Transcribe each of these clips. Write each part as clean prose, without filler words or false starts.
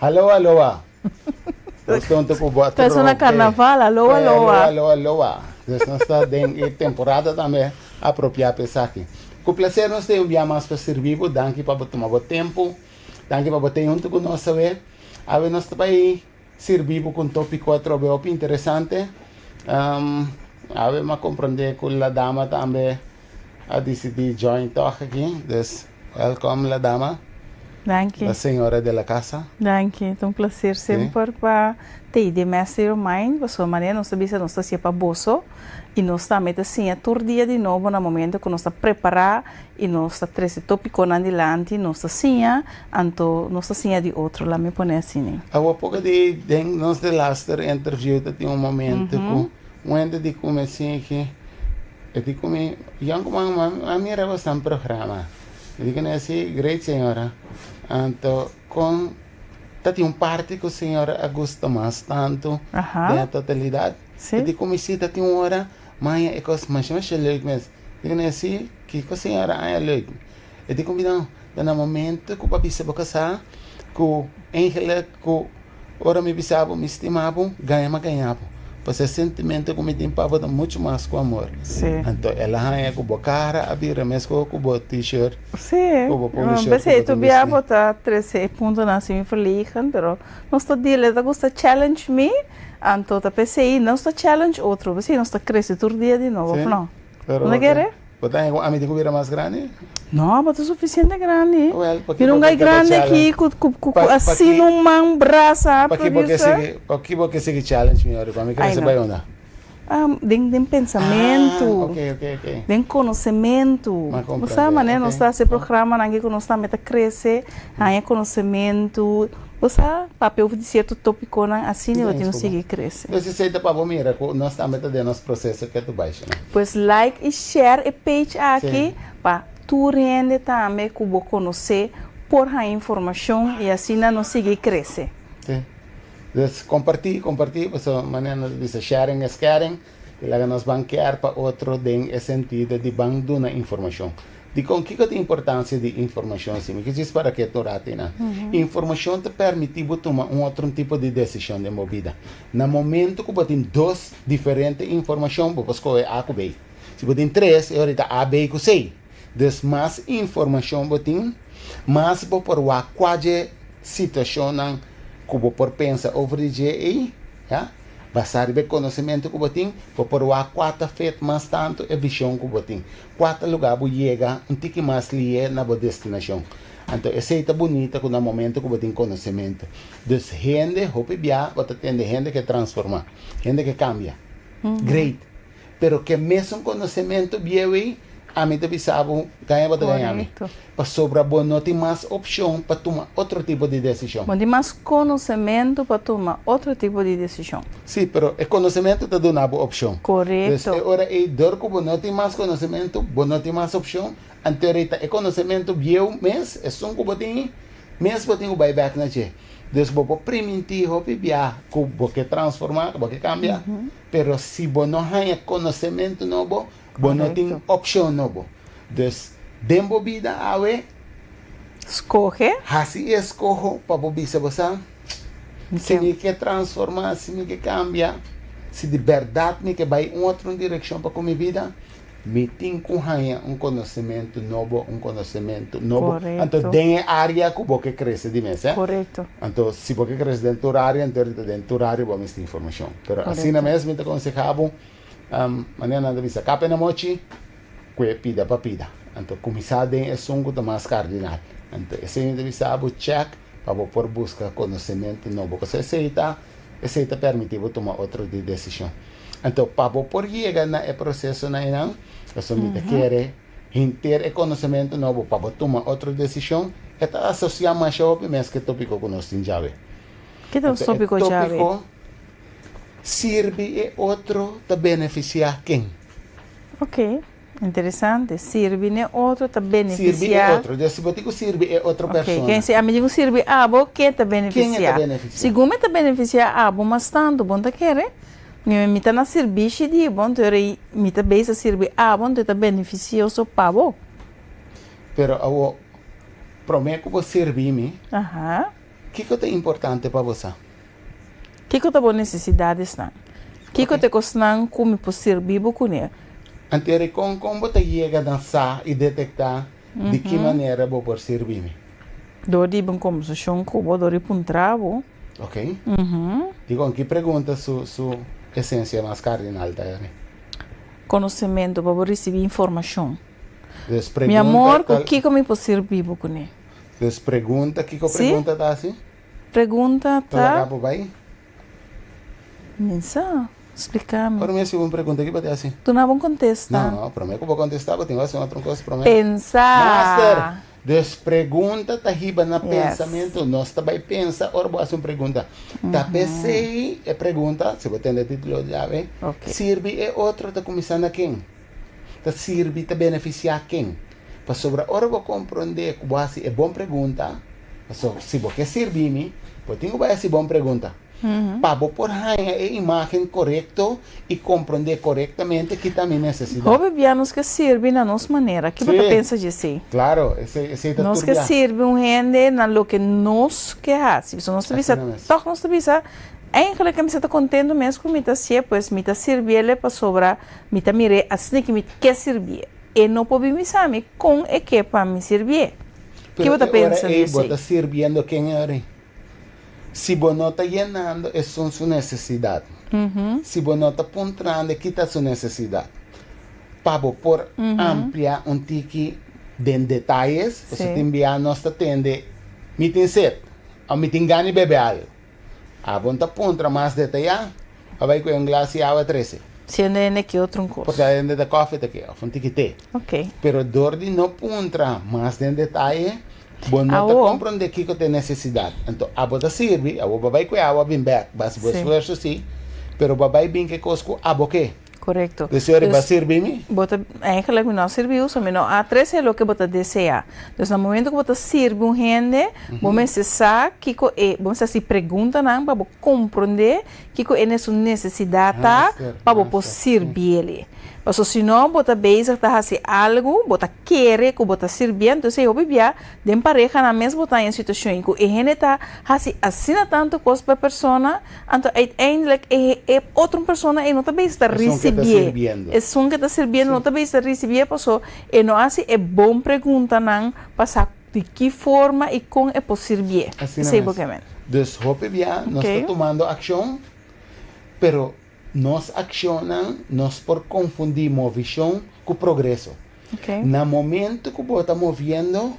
Hallo aloa. Nos ta hunto ku bo Ta sona atrobe. carnaval, alo Eh, alo aloa. alo aloa. Dus nos ta den e temporada tambe apropiá pa esaki. Ku placer nos ta un bia mas pa sirbi bo. Danki pa bo tuma bo tempu. Danki pa bo ta hunto ku nos awe. Awe nos ta bai sirbi bo ku un tópiko atrobe hopi interesante. Awe mi a komprondé ku la dama tambe a disidí join tòg aki. Dus welkom la dama. Danki. La señora de la casa. Danki. Ta un placer semper pa tei den Master Your Mind, pasobra manera nos ta bisa nos ta hacié pa boso y nos tambe ta siña tur dia di nobo na momento cu nos ta prepara y nos ta trece topiconan dilanti, nos ta siña, anto nos ta siña di otro, laat mi pone asina. Awor poco di den nos de laster interview ta tin un momento cu un hende di cu mi singi e di cu mi, Yoncuman, a mira boso programa. Mi di kuné si, great señora. Anto kon ta tin un parti ku señora a gusta mas tantu den e totalidat? Si. E di ku mi si ta tin un ora maña e kos masha masha leuk mes. Mi di kuné si, kiko señora haña leuk? E di ku mi no, ta na momento ku bo a bisa bo kasá ku eigenlijk ku Ora mi bisa bo mi stima bo, gaña mi a gaña bo. Pasobra e sentimento ku mi tin pa bo ta muchu mas ku amor. Sí. Anto el a haña ku bo kara a bira meskos ku bo t-shirt, Sí. ku bo polo shirt ku P'esei bo ta tur bia bisti. bo ta trese e puntonan asina mi verlegen, pero nos ta deal, e ta gusta challenge mi, anto ta p'esei nos ta challenge otro, p'esei nos ta krese tur dia di nobo, Sí. of no? Pero No ta kere? Bo ta haña ku ami tin ku bira mas grandi? No, bo ta sufisiente grandi. Well, paki Mira bo un ke gai keda grandi aki challenge? ku ku ku Pa asina paki un man brasa, paki bo ke producer. sigui paki bo ke sigui challenge mi ora ku ami Ai krese no. bai unda? Den den Ah, pensamentu, ok ok ok. den konosementu. M'a Bo sa komprende, manera nos ok. ta hasi programanan aki ku nos tambe ta krese, haña konosementu. Bo sa papia over di sierto topikonan asina bo tin ku sigui krese. Pues esei ta pa bo mira ku nos tambe ta den nos proseso ke tu bai shina. Pues like i share e page aki pa tur hende tambe ku bo konosé por haña informashon i asina nos sigui krese. Sí. Dus kompartí, kompartí, pasobra manera nos ta bisa sharing is caring i laga nos ban care pa otro den e sentido di ban duna informashon. Dikon? Kiko ta importansia di informashon si? Mi ke djis para ke tur ratu einan. Informashon ta permití bo tuma un otro tipo di desishon den bo bida. Na momento ku bo tin dos diferente informashon, bo por skohe A ku B. Si bo tin tres, e ora ta A, B ku C. Dus mas informashon bo tin, mas bo por wak kua dje situashonnan ku bo por pensa over di dje ei, ya. Basá riba e konosementu ku bo tin, bo por wak kua ta fet mas tantu e vishon ku bo tin. Kua ta lugá bo yega un tiki mas lié na bo destinashon. Anto esei ta bunita ku na momento ku bo tin konosementu. Dus hende, hopi bia bo ta tende hende ke transformá, hende ke kambia. Great! Pero ke mesun konosementu bieu ei, ami ta bisa bo, gaña bo ta gaña mi. Pasobra bo no tin mas opshon pa tuma otro tipo di desishon. Bo tin mas konosementu pa tuma otro tipo di desishon. Sí, pero e konosementu ta duna bo opshon. Korekto. Dus e ora ei, dor ku bo no tin mas konosementu, bo no tin mas opshon, anto e ta e konosementu bieu mes, esun ku bo tin, mes bo tin ku bai bèk na dje. Dus bo por primintí hopi bia ku bo ke transformá, ku bo ke kambia, pero si bo no haña konosementu nobo, Bo no tin opshon nobo. Dus, den bo bida awe. Skohe. Hasi e eskoho pa bo bisa bo sa, Si mi ke transformá, si mi ke kambia, si di bèrdat mi ke bai un otro direkshon pa ku mi bida, mi tin ku haña un konosementu nobo, un konosementu nobo. Anto den e área ku bo ke krese di mes, eh. Anto si bo ke krese den tur área, anto den tur área bo mester informashon. Pero asina mes mi ta konsehá bo. Manera nan ta bisa kape na mochi, kue pida pa pida. Anto kuminsá den esun ku ta mas kardinal. Anto esei mi ta bisa bo chèk pa bo por buska konosementu nobo. Pasobra esei ta esei ta permití bo tuma otro di desishon. Anto pa bo por yega na e prosesonan einan, pasobra mi ta kere henter e konosementu nobo pa bo tuma otro desishon, e ta asosiá masha hopi mes ku e topiko ku nos tin djawe. Ke ta nos Anto e topiko djawe? topiko. Sirbi e otro ta benefisiá ken? Ok, interesante. Sirbi n'e otro ta benefisiá. Sirbi e otro. Dus si bo tin ku sirbi e otro persona. Ok, ken si ami tin ku sirbi abo, ken ta benefisiá? Ken e ta benefisiá? Segun mi ta benefisiá abo mas tantu, bo no ta kere? Mi mi ta na sirbishi di bo, anto mi ta bezig a sirbi abo, anto e ta benefisioso pa bo. Pero awor, promé ku bo sirbi mi. Aha. Kiko ta importante pa bo sa? Kiko ta bo nesesidatnan? Kiko ta e kosnan ku mi por sirbi bo kuné? Anto kon kon bo ta yega na sa i detektá di ki manera bo por sirbi mi? Dor di un kombersashon ku bo, dor di puntra bo. Ok. I kon ki pregunta su su esensia mas kardinal ta eri? Konosementu, pa bo risibí informashon. Dus Mi pregunta amor, ku ta kiko mi por sirbi bo kuné? Dus pregunta, kiko Sí? pregunta ta hasi? Pregunta Ta laga ta. bo bai? Mi sa, splika mi. Ora mi hasi un pregunta, ki bo ta hasi? Duna bo un kontesta. No, promé ku bo kontestá, bo tin ku hasi un otro kos promé. Pensa. Master! Dus pregunta ta hiba na pensamentu. Nos ta bai pensa ora bo hasi un pregunta. Ta p'esei e pregunta, si bo tende e título djawe, sirbi e otro ta kuminsá na ken? Ta sirbi, ta benefisiá ken? Pasobra ora bo komprondé ku bo hasi e bon pregunta, pasobra si bo ke sirbi mi, bo tin ku bai hasi bon pregunta. Pa bo por haña e imágen korekto i komprondé korektamente ki ta mi nesesidat. Hopi bia nos ke sirbi na nos manera. Ki bo ta pensa dje esei? Klaro, esei esei ta Nos tur ke bia. sirbi un hende na loke nos ke hasi. Pasobra nos ta bisa, Asina mes. tòg nos ta bisa, Eigenlijk mi sa ta kontentu mes ku mi ta hasié, pues mi ta sirbié pasobra mi ta mir'é asina ki mi ke sirbié. E no por bin bisa mi kon e ke pa mi sirbié. Ki Pero bo ta e ora pensa di ei bo esei? ta sirbiendo ken e ora ei? Si bo no ta yenando esun su nesesidat, si bo no ta puntrando e kita su nesesidat, pa bo por amplia un tiki den detayes, pasobra tin bia nos ta tende, Mi tin set, òf mi tin gana di bebe algu. Abo no ta puntra mas detayá, a bai ku un glas di awa trese. Siendo hende ke otro un kos. Porque hende ta koffie ta ke, òf un tiki te. Pero dor di no puntra mas den detaye, Bo no ta komprondé kiko ta e nesesidat. Anto abo ta sirbi, abo bo bai ku e awa bin bèk, bo hasi bo esfuerso sí, pero bo bai bin ku e kos ku abo ke. Korekto. Dus yori bo a sirbi mi? Bo ta, eigenlijk mi no a sirbi bo, so mi no a trese loke bo ta deseá. Dus na momento ku bo ta sirbi un hende, bo mester sa kiko e, bo mester hasi preguntanan pa bo komprondé kiko e su nesesidat ta pa bo por sirbiel. Pasobra si no bo ta bezig ta hasi algu, bo ta kere ku bo ta sirbié, entonces e hopi bia den parehanan mes bo ta haña situashon ku e hende ta hasi asina tantu kos pa e persona, anto uiteindelijk e e otro persona ei no ta bezig ta risibié. Esun ke ta sirbiendo no ta bezig ta risibié pasobra e no hasi e bon preguntanan pa sa di ki forma i kon e por sirbié. Asina Esei bo mes. ke men. Dus hopi bia nos ta tumando akshon, pero nos akshonnan nos por konfundí movishon ku progreso. Na momento ku bo ta moviendo,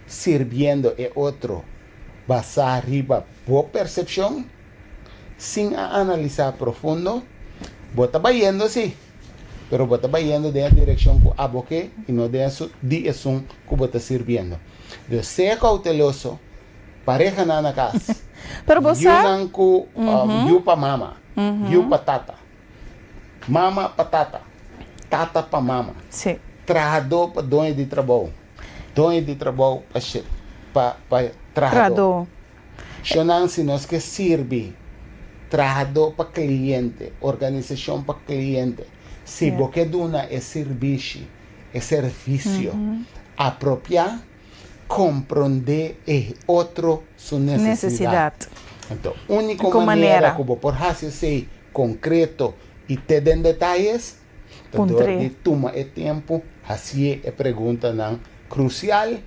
sirbiendo e otro basá riba bo persepshon, sin a analisá profundo, bo ta bayendo sí, pero bo ta bayendo den e direkshon ku abo ke i no den esun di esun ku bo ta sirbiendo. Dus sea kouteloso, parehanan na kas, Pero bo sa. yunan ku yu pa mama, yu pa tata, mama pa tata, tata pa mama, trahadó pa doño di trabou, doño di trabou pa pa pa trahadó. Trahadó. Shonnan si nos ke sirbi trahadó pa kliente, organisashon pa kliente, si bo ke duna e sirbishi, e servisio apropiá, komprondé e otro su nesesidat. Anto, úniko manera ku bo por hasi esei konkreto i te den detayes ta dor di tuma e tempu hasié e preguntanan krusial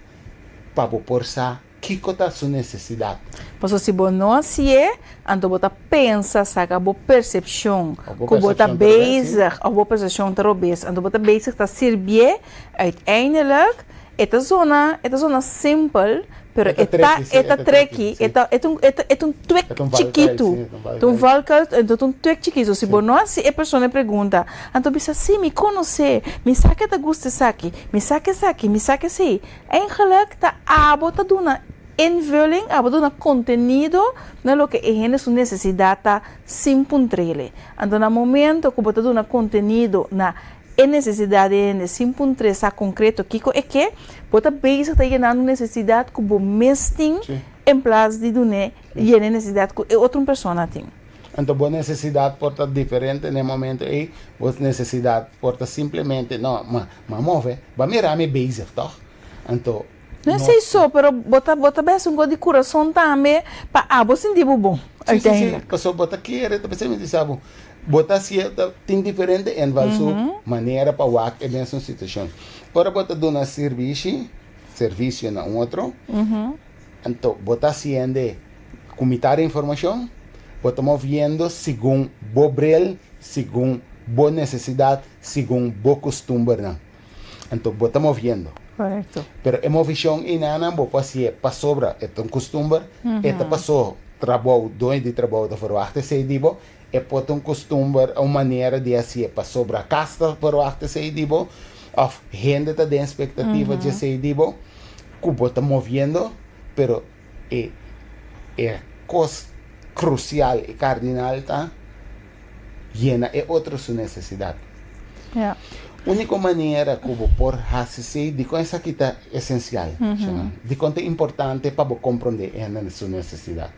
pa bo por sa Kiko ta su nesesidat? Pasobra si bo no hasié, anto bo ta pensa saka bo persepshon ku bo ta bezig, òf bo persepshon ta robes, anto bo ta bezig ta sirbié, uiteindelijk e ta zona, e ta zona simpel, pero e ta, e ta treki, e ta, e ta un, e ta, e ta un twik chikitu, ta un valkuil, anto ta un twik chikitu, si bo no hasi e persona e pregunta, anto bisa, si, mi konosé, mi sa ke ta gusta esaki, mi sa ke esaki, mi sa ke esei. Eigenlijk ta abo ta duna invulling, abo ta duna kontenido na loke e hende su nesesidat ta sin puntr'ele. Anto na momento ku bo ta duna kontenido na e nesesidat di e hende sin puntr'e sa konkreto kiko e ke, bo ta bezig ta yenando un nesesidat ku bo mes tin en plas di dun'e yena e nesesidat ku e otro persona tin. Anto bo nesesidat por ta diferente na e momento ei, bo nesesidat por ta simplemente, no, ma, ma move, ba mira mi bezig, tòg? Anto, No esei so, pero bo ta bo ta bes un kos di kurason tambe pa abo sinti bo bon Sí, sí, sí. uiteindelijk. Pasobra bo ta kere, ta p'esei mi bisa bo, bo ta hasié, ta tin diferente invalshoek, manera pa wak e mesun situashon. Ora bo ta duna sirbishi, servisio na un otro, anto bo ta hasiende ku mitar informashon, bo ta moviendo segun bo bril, segun bo nesesidat, segun bo kustumbernan. Anto bo ta moviendo. Correcto. Pero e movishon einanan bo por hasié pasobra e ta un kustumber, e ta pasó trabou, doño di trabou ta verwagt esei di bo, e por ta un kustumber, un manera di hasié pasobra kas ta verwagt esei di bo, òf hende ta den espektativa dje esei di bo, ku bo ta moviendo, pero e e kos krusial, e kardinal ta yena e otro su nesesidat. Ja. Úniko manera ku bo por hasi esei, dikon esaki ta esensial, Shana? Dikon ta importante pa bo komprondé e hende su nesesidat?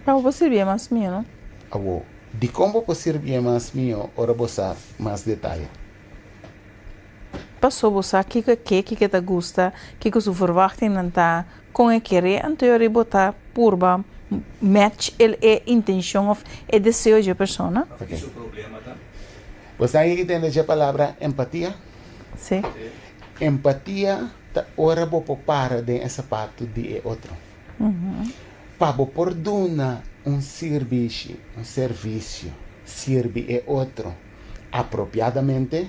Pa bo por sirbié mas mihó, no? Awor, dikon bo por sirbié mas mihó ora bo sa mas detaye? Paso bo sa kiko e ke, kiko e ta gusta, kiko su verwachtingnan ta, kon e kere, anto e ora bo ta purba match el e intencion of e deseo dje persona. Ok. Ki su problema ta? Bo sa ki tende dje palabra empatia? Si. Empatia ta ora bo por para den e sapatu di e otro. Pa bo por duna un sirbishi, un servisio, sirbi e otro apropiadamente,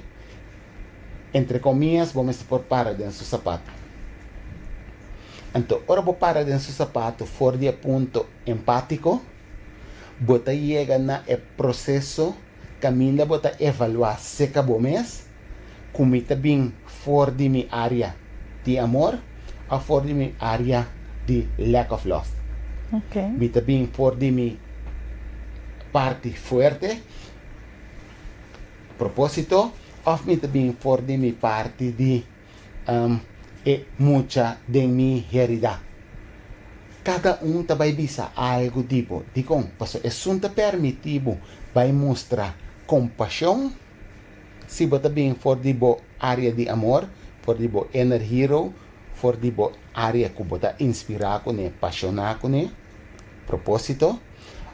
entre comillas, bo mester por para den su sapatu. Anto, ora bo para den su sapatu for di e punto empático, bo ta yega na e proceso caminda bo ta evaluá seca bo mes cu mi ta bin for di mi área di amor of for di mi área di lack of love. Mi ta bin for di mi parti fuerte, propósito, of mi ta bin for di mi parti di e mucha den mi herida. Kada un ta bai bisa algu di bo. Dikon? Pasobra esun ta permití bo bai mustra kompashon si bo ta bin for di bo área di amor, for di bo inner hero, for di bo área ku bo ta inspirá kuné, pashoná kuné, propósito,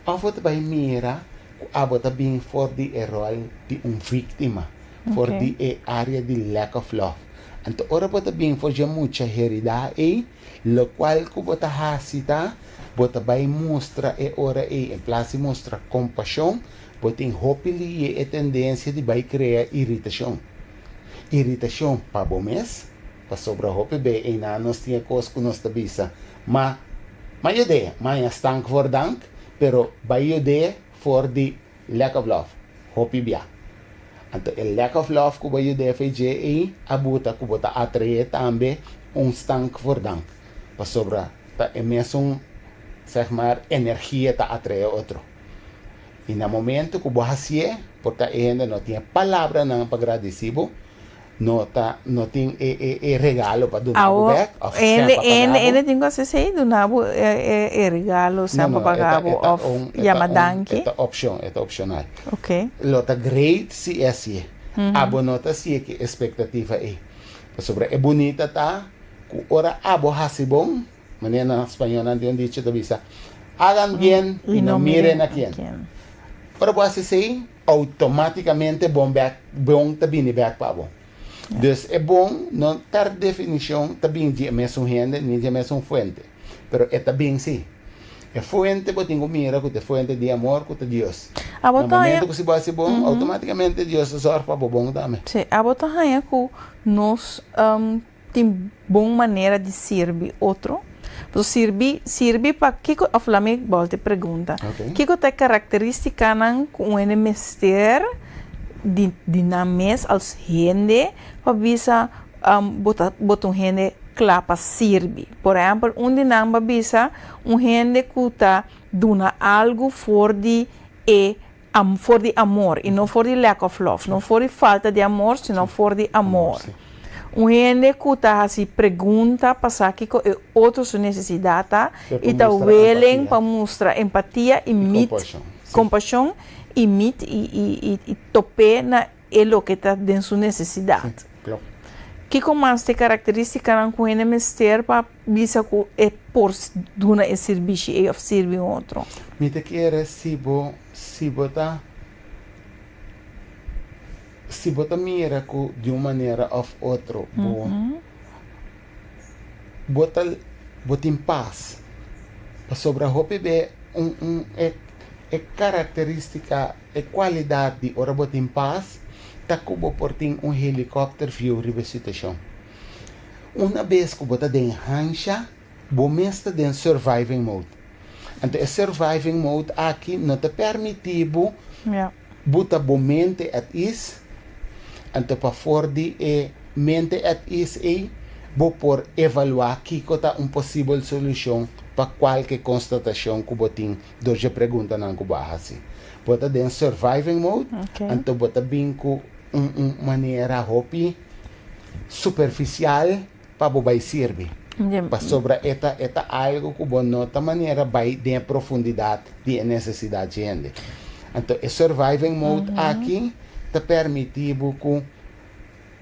òf bo ta bai mira ku abo ta bin for di e ròl di un víktima, for di e área di lack of love. Anto ora bo ta bin for dje mucha heridá ei, lokual ku bo ta hasi ta, bo ta bai mustra e ora ei, en plas di mustra kompashon, bo tin hopi liye e tendensia di bai krea iritashon. Iritashon pa bo mes, pasobra hopi be einan nos tin e kos ku nos ta bisa, ma ma yud'é, maña stank voor dank, pero bai yud'é for di lack of love, hopi bia. Anto e lack of love ku bo yud'é fe dje ei a buta ku bo ta atraé tambe un stank voor dank, pasobra ta e mesun, zeg maar, energia ta atraé otro. I na momento ku bo hasié, por ta e hende no tin e palabranan pa gradisí bo, no ta no tin e e e regalo pa duna bo Awo, bek òf sèn hende pa paga hende bo. hende tin ku hasi esei, duna bo e e e regalo, No, sèn pa no, e paga ta bo e ta òf un e ta yama un e danki. ta opshon, e ta opshonal. Ok. Lo ta great si e hasié. Abo no ta hasié ku e espektativa ei. Pasobra e bunita ta ku ora abo hasi bon, Manera na spañol nan tin un dicho ta bisa, Hagan bien y no miren a quien. Ora bo haci esey, automaticamente bon bek, bon ta bini bek pa bo. Dus e bon no per definicion ta bin di e mesun hende ni di e mesun fuente, pero e ta bin si. E fuente bo tin cu mira cu ta e fuente di amor cu ta Dios. Abo Na ta haña momento cu si bo haci bon, automaticamente Dios ta zorg pa bo bon tambe. Sí, abo ta haña cu nos tin bon manera di sirbi otro? Pasobra sirbi, sirbi pa kiko, of laat mi bolta e pregunta. Ok. Kiko ta e karakteristikanan ku un hende mester di di nan mes als hende pa bisa bo ta bo ta un hende kla pa sirbi? Por ehèmpel un di nan bo a bisa un hende ku ta duna algu for di e for di amor i no for di lack of love, no for di falta di amor, sino for di amor. Un hende ku ta hasi pregunta pa sa kiko e otro su nesesidat ta i ta willing pa mustra empatia i meet, kompashon i meet i top'é na e loke ta den su nesesidat. Kiko mas ta e karakterístikanan ku hende mester pa bisa ku e por duna e sirbishi ei òf sirbi un otro? Mi ta kere si bo si bo ta si bo ta mira ku di un manera òf otro bo bo ta bo tin pas pasobra hopi be un un e e karakterístika e kualidat di ora bo tin pas ta ku bo por tin un helikòpter view riba e situashon. Una bes ku bo ta den hansha bo mes ta den surviving mode. Anto e surviving mode aki no ta permití bo buta bo mente at ease, anto pafor di e mente at ease ei bo por evaluá kiko ta un posibel solushon pa kualke konstatashon ku bo tin dor dje preguntanan ku bo a hasi. Bo ta den surviving mode, anto bo ta bin ku un un manera hopi superfisial pa bo bai sirbi. Pasobra e ta e ta algu ku bo no ta manera bai den e profundidat di e nesesidat dje hende. Anto e surviving mode aki ta permití bo ku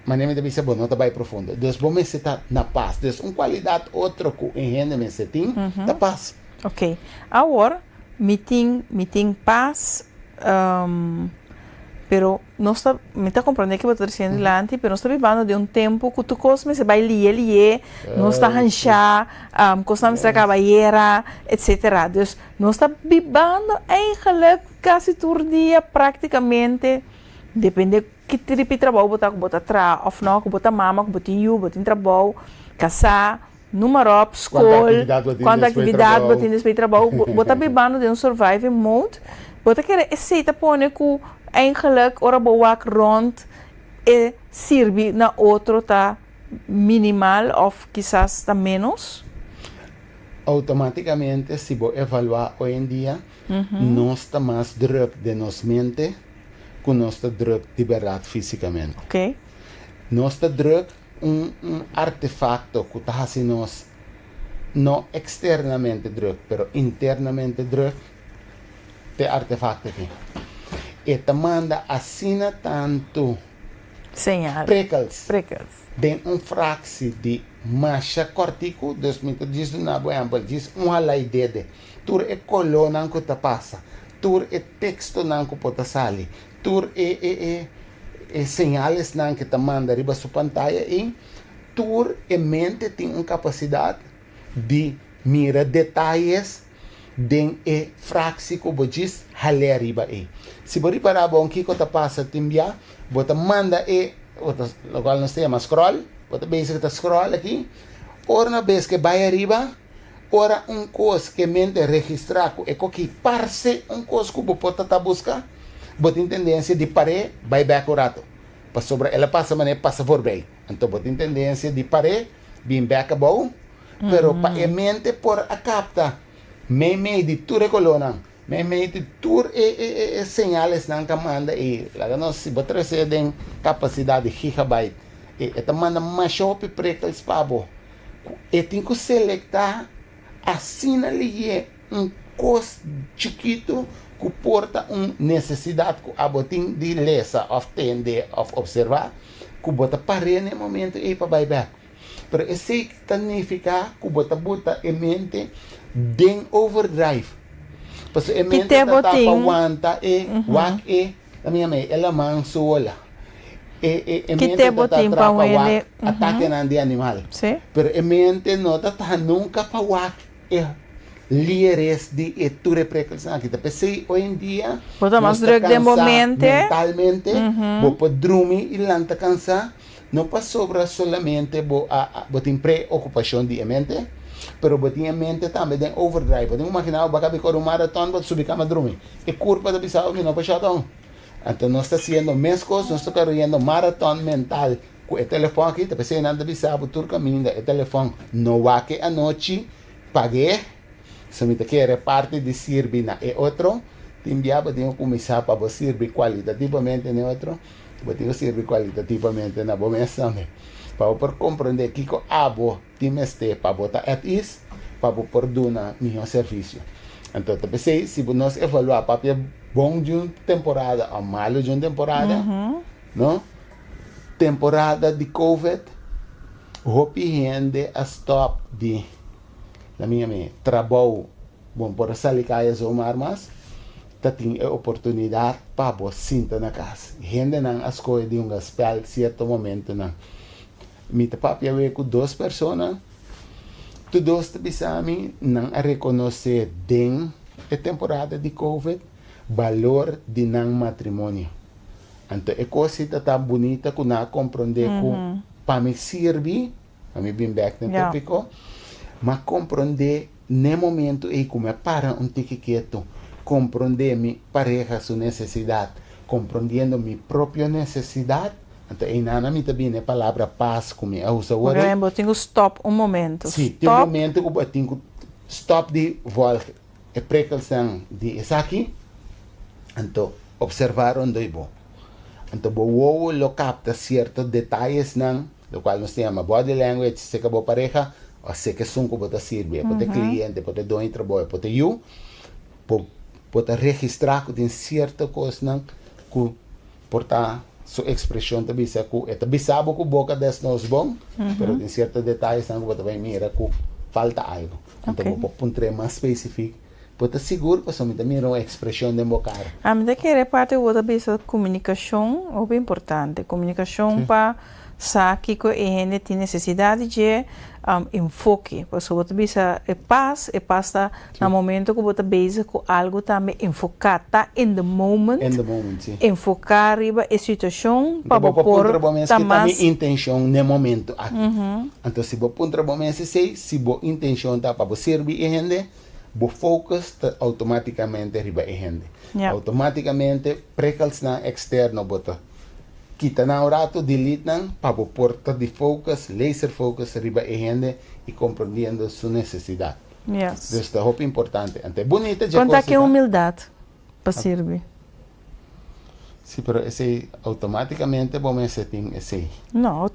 manera mi ta bisa bo no ta bai profundo. Dus bo mester ta na pas. Dus un kualidat otro ku e hende mester tin ta pas. Ok. Awor mi tin mi tin pas pero nos ta mi ta comprende ke bo ta diciendo dilanti pero nos ta bibando den un tempo ku tur kos mester bai liye liye nos ta hansha kosnan mester a kaba ayera etcetera dus nos ta bibando eigenlijk kasi tur dia praktikamente depende ki tripi trabou bo ta ku bo ta traha òf no ku bo ta mama ku bo tin yu bo tin trabou kasá Noem maar op, skol, kuantu aktividat bo tin despues di trabou, bo ta bibando den un surviving mode, bo ta kere esei ta pone ku eigenlijk ora bo wak rond e sirbi na otro ta minimal òf kisas ta ménos? Outomátikamente si bo evaluá hoy en dia, nos ta mas drùk den nos mente ku nos ta drùk di bèrdat físikamente. Nos ta drùk Un un artefacto cu ta haci nos no externamente druk, pero internamente druk, t'e artefacto aki. E ta manda asina tantu Señal. prikkels Prikkels. den un fractie di masha cortico, dus mi ta djis duna bo ehempel, djis un halai dede, tur e colornan cu ta pasa, tur e textonan cu por ta sali, Tur e e e e señalesnan ke ta manda riba su pantaya ei, tur e mente tin un kapasidat di mira detayes den e fraksi ku bo djis hal'é ariba ei. Si bo ripará bon kiko ta pasa tin bia, bo ta manda e, bo ta lokual nos ta yama scroll, bo ta bezig ta scroll aki, ora una bes ke bai ariba, Ora un kos ke mente registrá ku e koki parse un kos ku bo por ta ta buska, bo tin tendensia di par'é bai bèk un ratu, pasobra el a pasa manera e pasa forbei. Anto bo tin tendensia di par'é bin bèk abou, pero pa e mente por a kapta meimei di tur e kolónan, meimei di tur e e e señalesnan ku a manda ei, laga nos si bo trese den kapasidat di gigabyte, e ta manda masha hopi prikkels pa bo. Ku e tin ku selektá asina lihé un kos chikitu ku por ta un nesesidat ku abo tin di lesa òf tende òf opservá, ku bo ta par'é na e momentu ei pa bai bèk. Pero esei ta nifiká ku bo ta buta e mente den overdrive. Pasobra e mente Kite ta bo ta pa tin? wanta e, wak e, ta mi yama e, e laman su ola. E e e Ki mente te ta bo ta tin pa tra pa wende? wak atakenan di animal. Sí. Pero e mente no ta ta nunka pa wak e lieres di e tur e prikkelsnan aki. Ta p'esei hoy en dia Bo ta mas nos ta druk den bo kansa mente. mentalmente, bo por drumi i lanta kansa, no pasobra solamente bo a a bo tin preokupashon di e mente, pero bo tin e mente tambe den overdrive. Bo tin ku magina bo bo a kabi kore un maraton, bo ta subi kama drumi. E kurpa ta bisa bo mi no por shut down. Anto nos ta haciendo mescos, nos ta corriendo marathon mental cu e telefon aki, ta pesey nan ta bisa bo tur caminda e telefon no wak e anochi, pagu'e, so mi ta kere parti di sirbi na e otro, tin bia bo tin cu cuminsa pa bo sirbi cualitativamente na e otro, bo tin cu sirbi cualitativamente na bo mes tambe, pa bo por comprende kico abo tin mester pa bo ta at ease, pa bo por duna mihó servisio. Anto ta p'esei si bo nos evaluá papia bon di un temporada òf malu di un temporada, no? Temporada di covid. Hopi hende a stop di na mi mi trabou, bon por sali kaya zomaar mas, ta tin e oportunidat pa bo sinta na kas. Hendenan a skohe di hunga spel sierto momentonan. Mi ta papia awe ku dos persona, tur dos ta bisa mi nan a rekonosé den e temporada di Covid balor di nan matrimonio. Anto e kos si ta tan bunita ku nan a komprondé ku pa mi sirbi, pa mi bin bèk na e tópiko, m'a komprondé n'e momento ei ku mi a para un tiki ketu, komprondé mi pareha su nesesidat, komprondiendo mi propio nesesidat, anto einan mi ta bini e palabra pas ku mi a usa awor ei. Bo tin ku stòp un momento. Si, tin un momento ku bo tin ku stòp di vòlg e prikkelsnan di esaki, anto observá rondó bo. Anto bo wowo lo kapta sierto detayesnan, lokual nos ta yama body language, seka bo pareha òf seka esun ku bo ta sirbi, e por ta e kliente, e por ta e doño di trabou, e por ta yu, bo bo ta registrá ku tin sierto kosnan ku por ta su ekspreshon ta bisa ku e ta bisa bo ku boka desnos bon, pero tin sierto detayesnan ku bo ta bai mira ku falta algu. Anto bo por puntr'é mas spesifik. Bo ta sigur pasobra mi ta mira un ekspreshon den bo kara. Ami ta kere parti ku bo ta bisa komunikashon hopi importante. Komunikashon pa sa kiko e hende tin nesesidat di dje, enfoke. Pasobra bo ta bisa e pas, e pas ta na momento ku bo ta bezig ku algu tambe enfoká, ta in the moment. In the moment, si. Enfoká riba e situashon pa bo por ta mas. Bo por puntra bo mes ki ta mi intenshon n'e momento aki. Anto si bo puntra bo mes esei, si bo intenshon ta pa bo sirbi e hende, bo focus ta automaticamente riba e hende. Automaticamente prikkelsnan externo bo ta kita nan un rato, delete nan, pa bo por ta di focus, laser focus riba e hende y comprendiendo su necesidad. Dus ta hopi importante. Anto e bunita dje Con ta cos ke humildad pa sirbi? Sí, pero esei automáticamente bo mester tin esei. No,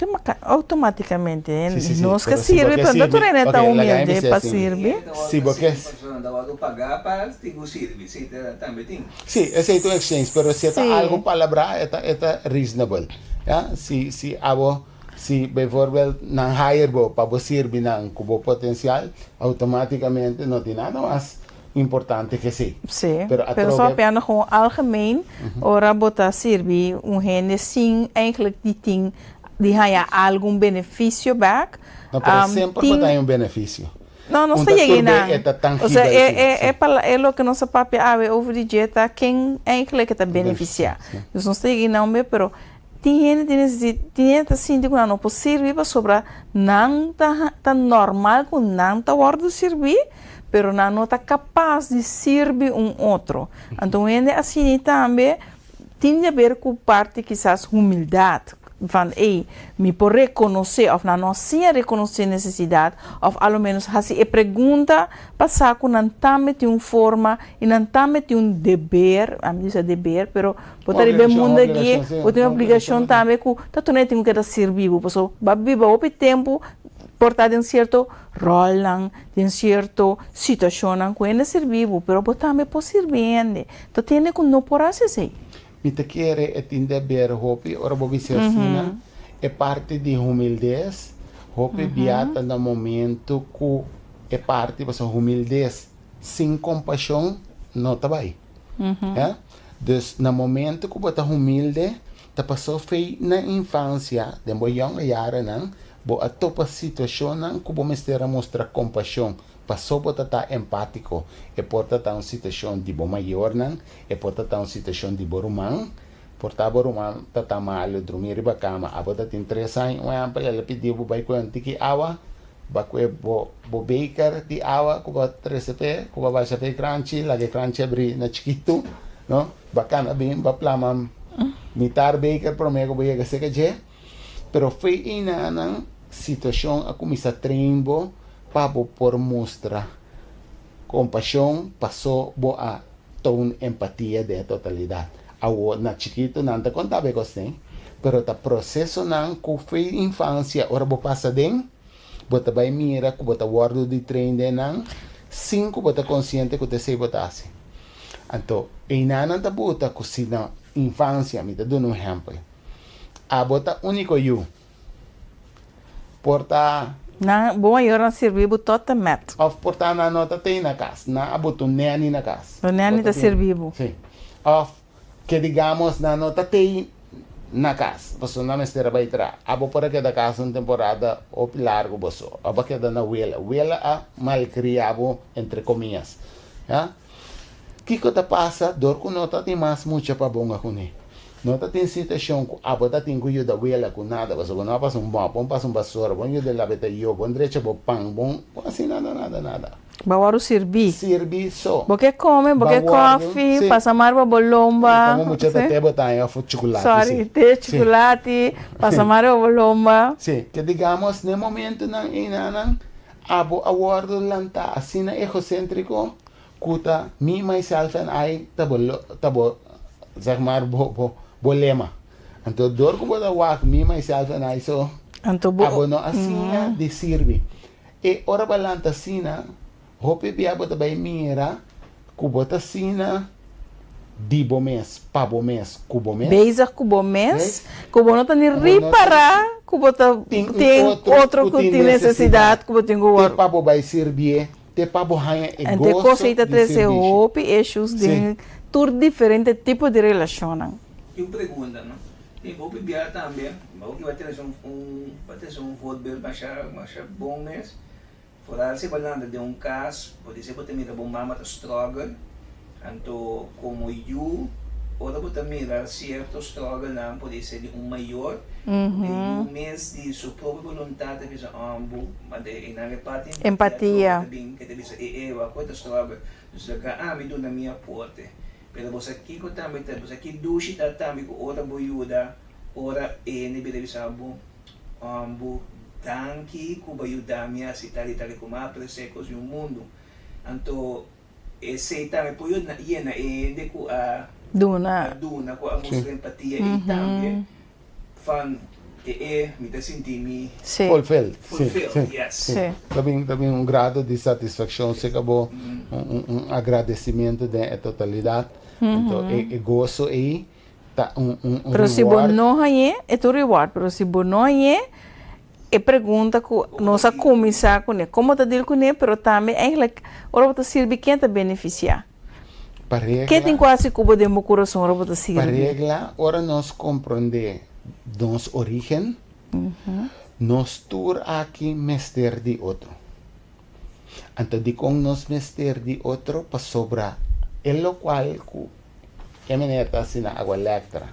automáticamente Sí, sí, sí, nos ke pero si bo sirbi, ke pero no sirbi, tur hende ok, ta laga mi humilde bisa pa asina. sirbi. Si bo ke. Persona ta wòrdu pagá pa tin ku sirbi, sí, tambe tin. Sí, esei ta un exchange, pero si e ta Sí. algu palabrá, e ta, e ta reasonable. Ya, si, si abo, si bijvoorbeeld nan hire bo pa bo sirbi nan ku bo potensial, automáticamente no tin nada mas importante ke esei. Sí, Pero pero atrobe. so apenas gewoon algemeen, ora bo ta sirbi un hende sin eigenlijk di tin, di haña algun beneficio bek, No, pero semper bo tin ta haña un beneficio. No, nos Un ta ta yega tur einan. be e ta O sea, tangibel, e, sí, e, sí. e pala, e loke nos a papia awe over di dje ta ken eigenlijk e ta Beneficia, beneficia. sí. Dus nos ta yega einan be, pero tin hende tin nesesi, tin hende ta sinti ku nan no por sirbi pasobra nan ta, ta normal ku nan ta wòrdu sirbí, pero nan no ta kapas di sirbi un otro. Anto un hende asini tambe tin di haber ku parti kisas humildat, van ey, mi por rekonosé òf nan no a siña rekonosé nesesidat òf a lo ménos hasi e pregunta pa sa ku nan tambe tin un forma i nan tambe tin un deber, ami bisa deber, pero bo ta riba e mundu aki, bo tin un obligashon tambe ku ta tur hende tin ku keda sirbi bo, pasobra bo a biba hopi tempu por ta den sierto ròlnan, den sierto situashonnan ku hende sirbi bo, pero bo tambe por sirbi hende. Ta tende ku no por hasi esei. Mi ta kere e tin deber hopi ora bo bisa asina, e parti di humildes hopi bia ta na momento ku e parti pasobra humildes sin kompashon no ta bai. Ya, dus na momento ku bo ta humilde ta paso fei na infansia den bo yonge yarenan bo a topa situashonnan ku bo mester a mustra kompashon. Paso bo ta ta empátiko, e por ta ta un situashon di bo mayornan, e por ta ta un situashon di bo ruman. Por ta bo ruman ta ta malu, drumí riba kama, abo ta tin tres aña, un ehèmpel, el a pidi bo bai kue un tiki awa, ba kue bo bo beker di awa ku bo a trese p'e, ku bo a basha p'e kranchi, laga e kranchi abrí na chikitu, no? Ba kana bin, ba plama mitar beker promé ku bo yega seka dje. Pero fe einanan situashon a kuminsá train bo pa bo por mustra kompashon paso bo a toon empatia den e totalidat. Awor na chikitu nan ta konta bo e kosnan, pero ta prosesonan ku fe infansia ora bo pasa den, bo ta bai mira ku bo ta wòrdu di train den nan sin ku bo ta konsiente ku ta esei bo ta hasi. Anto einanan ta buta ku si na infansia, mi ta duna un ehèmpel, abo ta úniko yu. Por ta. Nan bo mayornan sirbi bo tot en met. Of por ta nan no ta tei na kas, nan a bota un neni na kas. Un neni ta sirbi bo. Si. Of ke digamos nan no ta tei na kas, pasobra nan mester a bai tra. Abo por a keda kas un temporada hopi largu bo so. Abo a keda na wela. Wela a malkria bo entre komias. Ya. Kiko ta pasa dor ku no ta tin mas mucha pa bonga kuné? No ta tin situashon ku abo ta tin ku yuda wela ku nada, pasobra bo no a pasa un mòp, bo no pasa un basora, bo no yuda laba e tayó, bo no drecha bo pan, bo no hasi nada, nada, nada. Bo wòrdu sirbí. Sirbí so. Bo ke kome, bo ke kòfi, pasa mar pa bo lomba. Komo mucha ta te bo ta haña òf chukulati, si. Sòri, te, chukulati, pasa mar pa bo lomba. Si, ke digamos n'e momentunan einanan abo a wòrdu lantá asina egoséntriko Ku ta me, myself and I ta bo ta bo zeg maar bo bo bo lema. Anto dor ku bo ta wak me, myself and I so Anto bo abo no a siña di sirbi. E ora bo a lanta asina, hopi bia bo ta bai mira ku bo ta asina di bo mes, pa bo mes, ku bo mes. Bezig ku bo mes, ku bo no ta ni ripará ku bo ta Tin un tin otro otro ku ku tin tin nesesidat nesesidat ku bo tin ku te wòrdu. pa bo bai sirbié. Te pa bo haña e Ente goso kos ei ta di trese sirbishi. hopi issues Sí. den tur diferente tipo di relashonnan. Tin un pregunta no. Tin hopi bia tambe, bo ki ba trese un un ba trese un voorbeeld masha masha bon mes. Foral si bo lanta den un kas, bo di si bo ta mira bo mama ta struggle, anto komo yu ora bo ta mira sierto strugglenan por di ser di un mayor, e yu mes di su propio boluntat ta bisa oh bo manda e nan e parti Empatia. Ta bin ke ta bisa e e wak ku e ta struggle dus laga ami duna mi aporte pero bo sa kiko tambe ta bo sa ki dushi ta tambe ku ora bo yuda ora e hende bira bisa bo oh bo danki ku bo a yuda mi hasi tal i tal i ku mi a apresia kos di un mundu anto esei tambe por yuda yena e hende ku a Duna. a duna ku a mustra empatia ei tambe Van e e mi ta sinti mi. Sí. Fulfilled. Sí, Fulfilled, sí, yes. sí. Sí. Ta bin, ta bin un grado di satisfaccion cerca bo, un, un, un agradecimiento den e totalidad. Anto e, e gozo ei ta un, un, un Pero si bo reward. no hañ'é, e ta un reward, pero si bo no hañ'é, e pregunta ku nos a kuminsá kuné, komo ta deal kuné, pero tambe eigenlijk ora bo ta sirbi ken ta benefisiá? Pa Ke tin regla, ku hasi ku bo den bo kurason ora bo ta pa sirbi? regla, ora nos komprondé nos orígen, nos tur aki mester di otro. Anto dikon nos mester di otro? Pasobra e lokual ku e meneer ta hasi na Agua Electra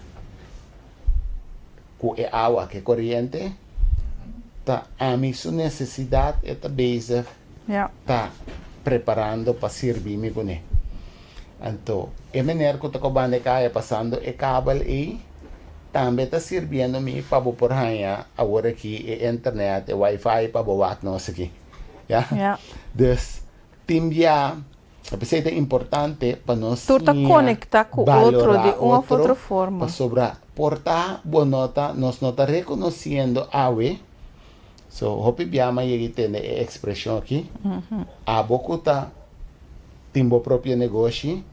ku e awa, ku e koriente, ta ami su nesesidat e ta bezig ta preparando pa sirbi mi kuné. Anto e meneer ku ta kobando e kaya pasando e kabel ei tambe ta sirbiendo mi pa bo por haña awor aki e internet, e wifi pa bo wak nos aki. Ya. Dus tin bia p'esei ta importante pa nos Tur ta siña konektá ku otro balorá di un òf otro otro forma. pasobra por ta bo no ta nos no ta rekonosiendo awe. So, hopi bia mi a yega i tende e ekspreshon aki, Abo ku ta tin bo propio negoshi,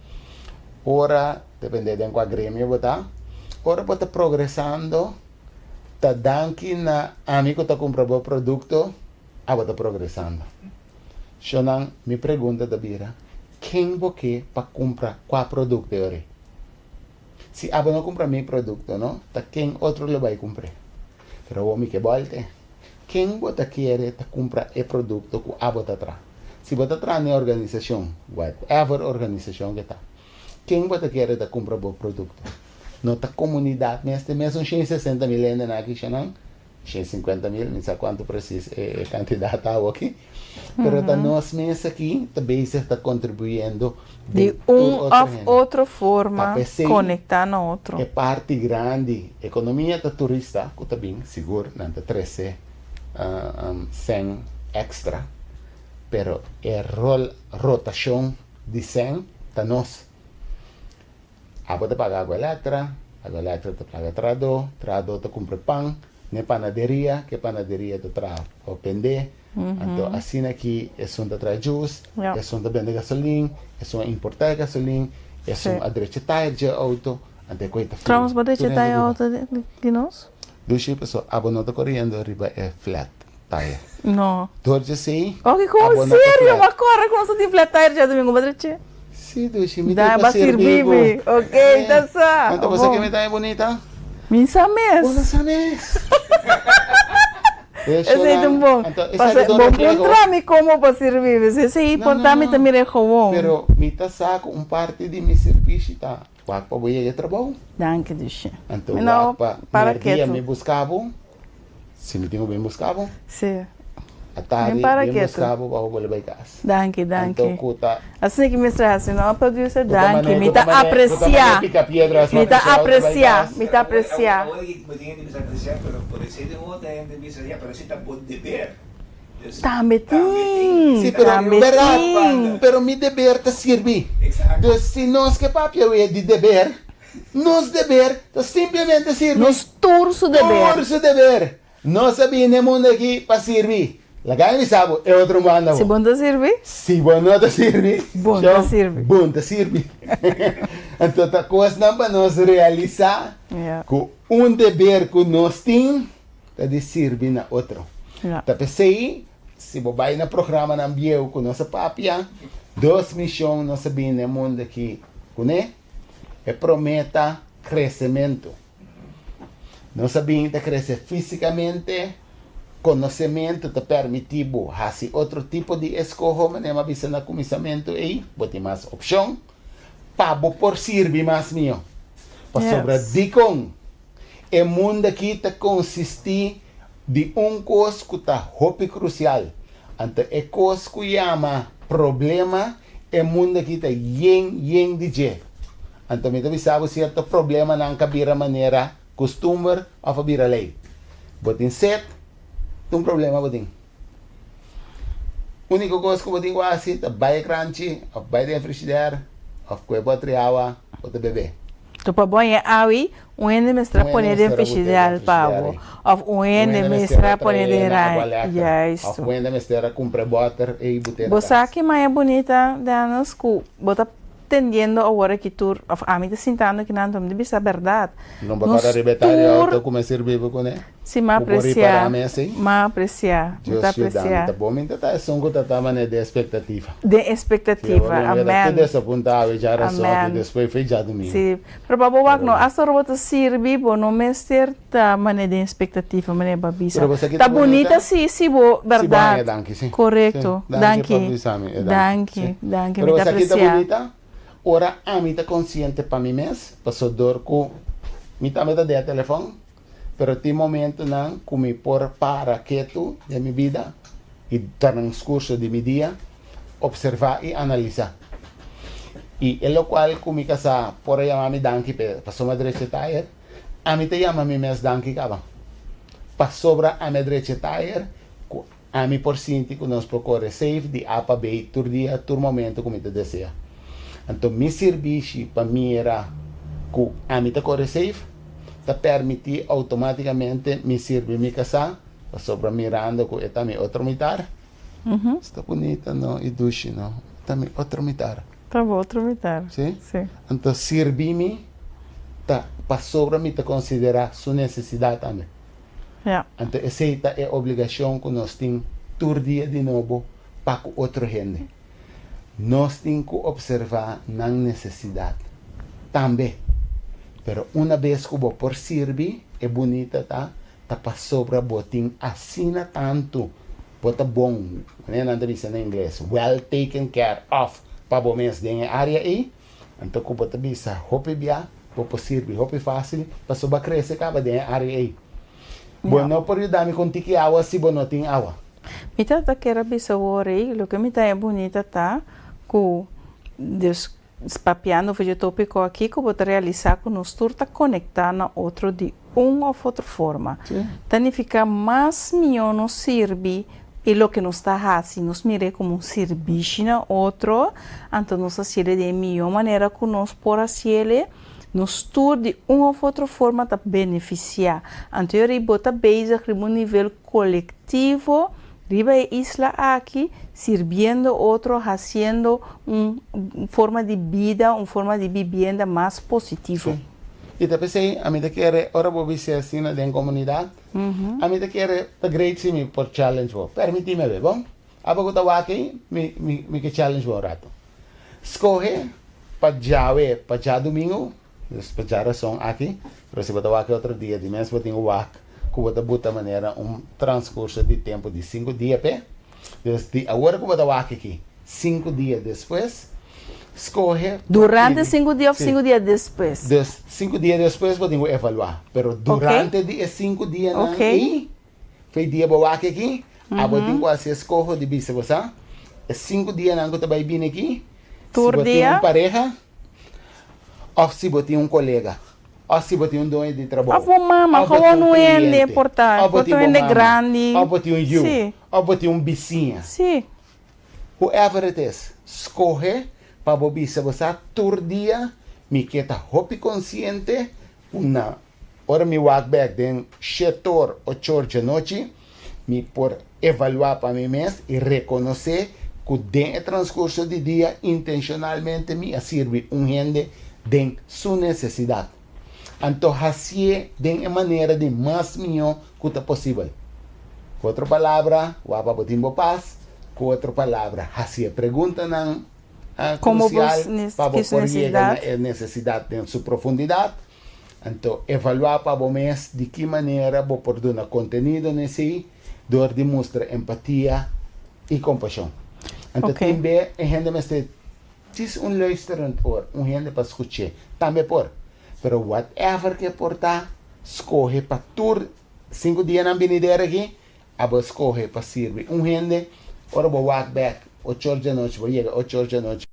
ora, depende den kua gremio bo ta, ora bo ta progresando, ta danki na ami ku ta kumpra bo produkto, abo ta progresando. Shonnan, mi pregunta ta bira, ken bo ke pa kumpra kua produkto e ora ei? Si abo no kumpra mi produkto, no, ta ken otro lo bai kumpr'é? Pero awor mi ke bolte. Ken bo ta kere ta kumpra e produkto ku abo ta traha? Si bo ta traha na e organisashon, whatever organisashon ke ta, ken bo ta kere ta kumpra bo produkto? No ta komunidat mes, te mesun 160 mil hendenan aki shanan, 150 mil, mi sa kuantu presis e kantidat ta awoki, pero ta nos mes aki ta bezig ta kontribuyendo Di den tur un otro òf hende. otro Ta forma p'esei konektá na otro. e parti grandi ekonomia ta turista ku ta bin, sigur nan ta trese sèn èkstra, pero e rol rotashon di sèn ta nos. Abo ta paga agua elektra, agua elektra ta paga trahadó, trahadó ta kumpra pan n'e panaderia, ku e panaderia ta traha pa bendé. Anto asina aki esun ta traha juice, esun ta bende gasolin, esun a importá e gasolin, esun a drecha tire dje outo, anto e koe ta fui. Trouwens, bo drecha Tur hende tire biba. outo di nos? Dushi, pasobra abo no ta koriendo riba e flat. tire. No. Dor di esei, Ok, como abo no ta serio, flat. Ma corre como sa tin flat tire djadomingo, ba drechi? Si, dushi, mi Da tin ba pa sirbi sirbi bo. mi. Ok, Eh, ta sa. anto bo sa Bon. ke mi ta e bunita? Mi sa mes. Bo no sa mes. Esei ta un bon. Anto, esaki Pasa, ta un bo refleho. puntra mi como pa sirbi mi. Esei No, por no, ta mi ta no. mira e gewoon. Pero mi ta sa ku un parti di mi sirbishi ta wak pa bo yega e trabou. Danki, dushi. Anto Mi no wak pa para merdia ketu. mi buska bo. Si mi tin ku bin buska bo. Si. A tardi Mi para bin ketu. buska bo pa bo bolbe bai kas. Danki, Anto danki. ku ta. Asina ki mester hasi no, producer? Ku ta Danki. mane, Mi ku ta ta mane, ku ta mane aprecia. pika piedras pa Mi ta pusha otro bai aprecia, kas. mi ta aprecia. Awor aki bo tin hende bisa aprecia, pero podesé den otro hende bisa ya, pero esei ta bo deber. Dus Tambe tambe tin. tin, Si, pero tambe berdad, tin. pero mi deber ta sirbi. Exacto. Dus si nos ke papia wea di deber, nos deber ta simplemente sirbi. Nos tur su deber. Tur su deber. Nos a bini e mundo aki pa sirbi. Laga mi bisa bo, e otro banda Si bo. bo no ta sirbi? Si bo no ta sirbi, Bo no ta sho, sirbi. bo no ta sirbi. Anto ta kosnan pa nos realisá Ja. ku un deber ku nos tin ta di sirbi na otro. Ja. Ta p'esei, si bo bai na programanan bieu ku nos a papia, dos mishon nos a bini na e mundo aki kuné, e promé ta kresementu. Nos a bin ta krese físikamente, konosementu ta permití bo hasi otro tipo di eskoho, manera mi a bisa na kuminsamentu ei, bo tin mas opshon pa bo por sirbi mas mihó. Pasobra dikon e mundu aki ta konsistí di un kos ku ta hopi krusial, anto e kos ku yama problema, e mundu aki ta yen yen di dje. Anto mi ta bisa bo sierto problemanan ka bira manera kustumber òf a bira lei. Bo tin set, ta un problema bo tin. Úniko kos ku bo tin ku hasi ta bai e kranchi òf bai den e frishider òf kue bòtri awa bo ta bebe. To pa bo haña awi, un hende mester a Un hende pone den mester a bot'é den frishider pa frishider bo ei. òf un Un hende hende mester mester a a pone trae den na agua ra. lèkter òf Juistu. un hende mester a kumpra e bòter ei bot'é na Bo sa kas. ki maya bunita, Dennis, ku bo ta Tendiendo awor aki tur, of ami ta sintando aki nan, mi ta bisa berdad. No bo Nos kòrda riba e tarea tur auto ku mi a sirbi bo kuné? Si m'a Bo por aprecia, ripará mi así? m'a aprecia, mi ta Dios yuda mi. aprecia. Ta bon mi ta ta esun ku ta ta manera den expectativa. Den Si, expectativa, awor mi ta amen. tur desapuntá awe djarason aki, Amen. despues fei djadumingu. Si, pero pa bo wak Pero no, hasta ora bo ta sirbi, bo no mester Ta manera den expectativa manera bo a bisa. Pero bo sa ki Ta ta bunita bunita? si, si bo Si bo berdad. haña danki si. Corecto. Si, danki pa Danki. bisa mi e danki. Danki, Si. danki. Pero Mi bo ta sa ki ta aprecia. bunita? Ora ami ta consciente pa mi mes, paso dor cu mi tambe ta deha telefon, pero tin momentonan cu mi por para ketu den mi bida y transcurso di mi dia, observa y analisa. Y e locual cu mi casa por a yama mi danki p'e, pasobra mi a drecha e tayer, Ami ta yama mi mes danki kaba. Pasobra ami a drecha e tayer ku ami por sinti ku nos por kore safe di A pa B tur dia, tur momento ku mi ta desea. Anto mi sirbishi pa mira ku ami ta kore safe ta permití outomátikamente mi sirbi mi kasá pasobra mirando ku e ta mi otro mitar. Esta bunita no i dushi no. E ta mi otro mitar. Ta bo otro mitar. Sí? Sí. Anto sirbi mi ta pasobra mi ta konsiderá su nesesidat tambe. Ja. Anto esei ta e obligashon ku nos tin tur dia di nobo pa ku otro hende. Nos tin ku opservá nan nesesidat tambe. Pero una bes ku bo por sirbi, e bunita ta Ta pasobra bo tin asina tantu, bo ta bon, manera nan ta bisa na ingles, well taken care of pa bo mes den e área ei, anto ku bo ta bisa hopi bia, bo por sirbi hopi fásil, pasobra bo a krese kaba den e área ei. Bo no por yuda mi ku un tiki awa si bo no tin awa. Mi tata kier a bisa wor ei, loke mi ta e bunita ta ku Dios Papiando over dje tópiko akí ku bo ta realisá ku nos tur ta konektá na otro di un òf otro forma. Ta nifiká mas mihó nos sirbi i loke nos ta hasi, nos mir'é komo un sirbishi na otro, anto nos hasiel den e mihó manera ku nos por hasiel, nos tur di un òf otro forma ta benefisiá. Anto e ora ei bo ta bezig riba un nivel kolektivo riba e isla aki, sirbiendo otro, hasiendo un forma di bida, un forma di bibienda mas positivo. Sí. I ta p'esei ami ta kere ora bo bis'é asina den komunidat, ami ta kere ta great si mi por challenge bo. Permití mi awe, bon? Abo ku ta wak ei, mi mi mi ke challenge bo un ratu. Skohe pa djawe pa djadumingu, dus pa djarason aki, pero si bo ta wak e otro dia di mes bo tin ku wak ku bo ta buta manera un transkurso di tempu di sinku dia p'e. Dus di awor ku bo ta wak aki, sinku dia despues, skohe pa Durante pidi. sinku dia òf Sí. sinku dia despues? Dus sinku dia despues bo tin ku evaluá, pero Ok. durante di e sinku dianan Ok. ei, Fe dia bo wak aki, abo tin ku hasi eskoho di bisa bo sa, e sinku dianan ku ta bai bini aki, si Tur bo tin dia? un pareha, òf si bo tin un kolega, òf si bo tin un doño di trabou, Òf bo mama, òf bo tin gewoon un un hende kliente, por ta, òf bo por tin ta un bo hende mama, grandi. òf bo tin un yu, Sí. òf bo tin un bisiña. Sí. Whoever it is, skohe pa bo bisa bo sa tur dia mi ke ta hopi konsiente ku na Ora mi wak bek den shetor ochor djanochi, mi por evaluá pa mi mes i rekonosé ku den e transkurso di dia intenshonalmente mi a sirbi un hende den su nesesidat. Anto hasié den e manera di mas mihó ku ta posibel. Ku otro palabra, wak pa bo tin bo pas. Ku otro palabra, hasié preguntanan krusial pa bo por yega na e nesesidat den su profundidat. Anto, evaluá pa bo mes di ki manera bo por duna kontenido na esei dor di mustra empatia i kompashon. Anto, tin be e hende mester djis un luisterend oor, un hende pa skuch'é, tambe por. Pero whatever ke por ta, skohe pa tur sinku dianan binidero aki, abo skohe pa sirbi un hende. Ora bo wak bèk ocho or djanochi, bo yega ocho or djanochi.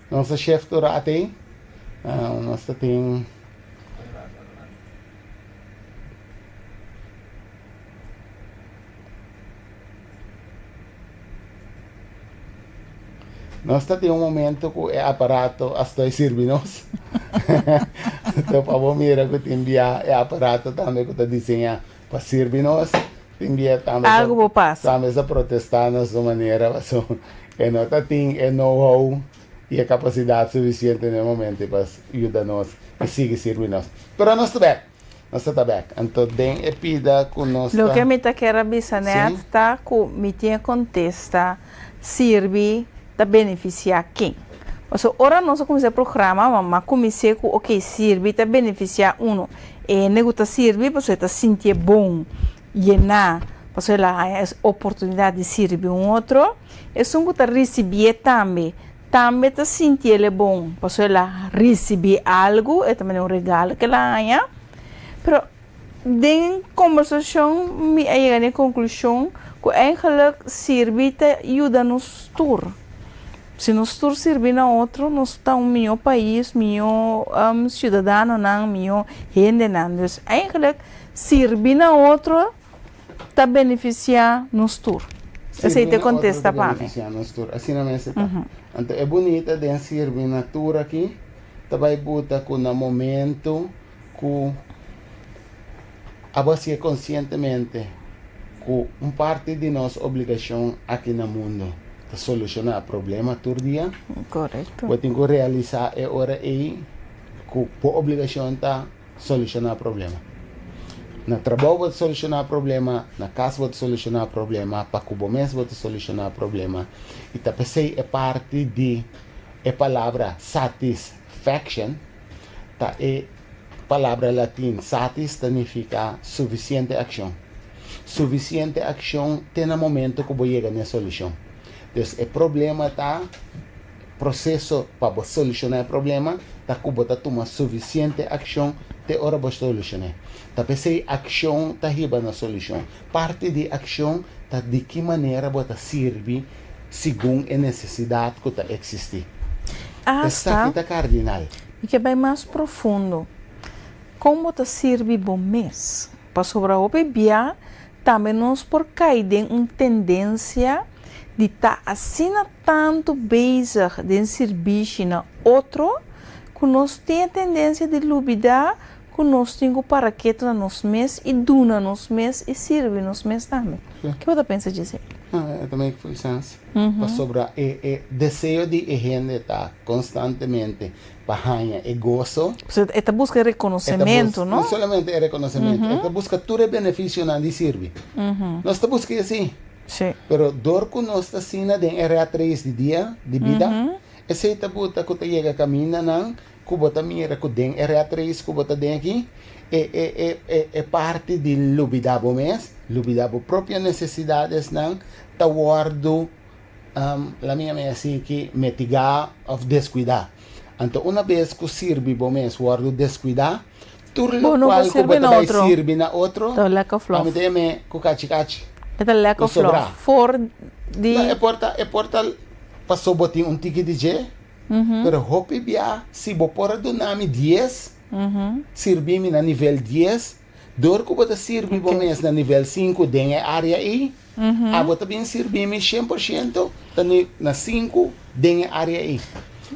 Nos a shift un rato ei. Nos ta tin. Nos ta tin un momento ku e aparato a stoi sirbi nos. Anto pa bo mira ku tin bia e aparato tambe ku ta diseñá pa sirbi nos, tin bia tambe sa Algo bo pasa. tambe sa protestá na su manera pasobra e no ta tin e know-how i e kapasidat sufisiente na e momento pa yuda nos i sigui sirbi nos. Pero nos ta bèk. Nos ta ta bèk. Anto den e pida ku nos ta. Loke mi ta kier a bisa nèt Sí. ta ku mi tin e kontesta sirbi ta benefisiá ken. Pasobra ora nos a kuminsá e programa mama a kumins'é ku oke sirbi ta benefisiá uno. E hende ku ta sirbi pasobra e ta sintié bon, yená. Pasobra el a haña es oportunidat di sirbi un otro. Esun ku ta risibié tambe, tambe ta sinti el e bon, pasobra el a risibí algu, e ta manera un regalo ku el a haña. Pero den kombersashon mi a yega na e konklushon ku eigenlik sirbi ta yuda nos tur. Si nos tur sirbi na otro, nos ta un mihó pais, mihó siudadanonan, mihó hendenan. Dus eigenlik sirbi na otro ta benefisiá nos tur. Esei ta e kontesta pa mi. Sirbi na otro ta benefisiá nos tur. Asina mester ta. Anto e bunita den sirbi na tur aki ta bai buta ku na momento ku abo hasié konsientemente ku un parti di nos obligashon aki na mundu ta solushoná problema tur dia. Korekto. Bo tin ku realisá e ora ei ku bo obligashon ta solushoná problema. Na trabou bo ta solushoná problema, na kas bo ta solushoná problema, pa ku bo mes bo ta solushoná problema. I ta p'esei e parti di e palabra satisfaction ta e palabra latin satis ta nifiká sufisiente akshon. Sufisiente akshon te na momento ku bo yega na e solushon. Dus e problema ta proseso pa bo solushoná e problema ta ku bo ta tuma sufisiente akshon te ora bo solushon'é. Ta p'esei akshon ta hiba na solushon. Parti di akshon ta di ki manera bo ta sirbi segun e nesesidat ku ta eksistí. Asta, Esaki ta kardinal. Mi ke bai mas profundo. Kon bo ta sirbi bo mes? Pasobra hopi bia tambe nos por kai den un tendensia di ta asina tantu bezig den sirbishi na otro ku nos tin e tendensia di lubidá ku nos tin ku para ketu na nos mes i duna nos mes i sirbi nos mes tambe. Ke bo ta pensa dje esei? E ta make full sense. Pasobra e e deseo di e hende ta konstantemente pa haña e goso. Pasobra e ta buska e rekonosementu, no? No solamente e rekonosementu, e ta buska tur e benefisionan di sirbi. Nos ta buska e así. Sí. Pero dor ku nos ta asina den e rat race di dia, di bida, esei ta buta ku ta yega kamindanan ku bo ta mira ku den e rat race ku bo ta den aki, e e e e e parti di lubida bo mes, lubida bo propio necesidadesnan, ta wòrdu, la mi yama así ki metigá òf deskuidá. Anto una bes ku sirbi bo mes wòrdu deskuidá, tur Bo no por lokual ku bo sirbi ta na bai otro. sirbi na otro, Ta lek òf a lòf. mi ta yam'é ku kachi kachi, E ta lek ku òf lòf. sobrá. For di. No, e por ta, e por ta paso bo tin un tiki di dje, pero hopi bia si bo por a duna mi dies, sirbi mi na nivel dies, dor ku bo ta sirbi bo mes na nivel sinku den e área ei, abo ta bin sirbi mi 100% ta na sinku den e área ei.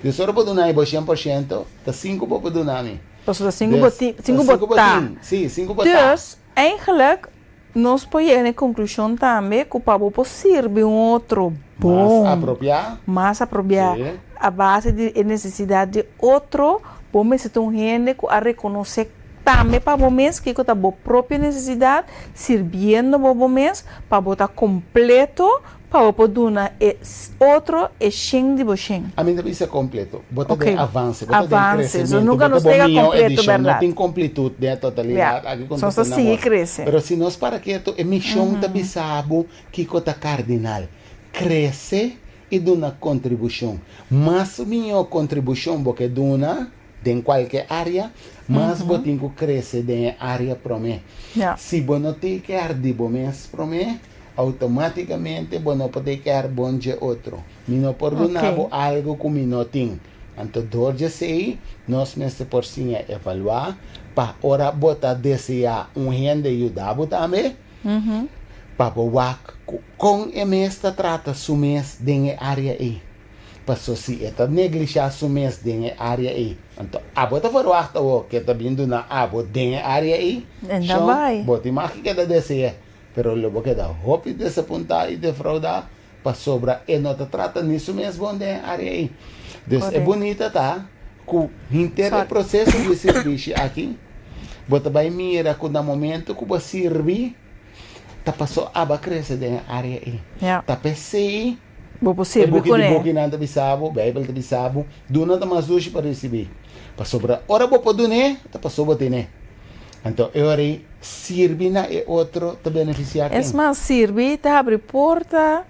Dus ora bo duna mi bo 100%, ta sinku bo por duna mi. Pasobra sinku bo tin, sinku bo ta. Sí, sinku bo ta. Dus, eigenlijk, nos por yega na e konklushon tambe ku pa bo por sirbi un otro bon, Mas apropiá. mas apropiá, Sí. a base di e nesesidat di otro, bo mester ta un hende ku a rekonosé tambe pa bo mes kiko ta bo propio nesesidat, sirbiendo bo bo mes pa bo ta kompleto Pa bo por duna e otro e shen di bo shen. Ami ta bisa kompleto. Bo ta Ok. den avanse, bo ta den Avanse. So kresementu, nunka bo ta nos bo pega mihó kompleto edishon. No bèrdat. tin komplitut den e totalidat. Ya. Aki kon So ta nos ta tene sigui amor. krese. Pero si nos para ketu, e mishon ta bisa bo kiko ta kardinal. Krese i duna kontribushon. Mas mihó kontribushon bo ke duna den kualke área, mas bo tin ku krese den e área promé. Ya. Si bo no take care di bo mes promé, Automáticamente bo no por take care bon dje otro. Mi no por duna bo algo cu mi no tin. Anto door djesey nos mester por siña evalua pa ora bo ta desea un hende yuda bo tambe, pa bo wak cu con e mes ta trata su mes den e area ey. Paso si e ta neglisha su mes den e area ey, anto abo ta verwacht awo cu e ta bin duna abo den e area ey? Shon, bo tin mag keda desea. Pero lo bo keda hopi desapuntá i defraudá pasobra e no ta trata ni su mes bon den e área ei. Dus e bunita ta ku henter e proseso di sirbishi aki, bo ta bai mira ku na momento ku bo sirbi, ta paso aba krese den e área ei. Ta p'esei Bo por e sirbi buki di kuné. bukinan ta bisa bo, Beibel ta bisa bo, duna ta mas dushi pa risibí. Pasobra ora bo por dun'é, ta paso bo ten'é. Anto e ora ei sirbi na e otro ta benefisiá Es ken? mas, sirbi ta habri porta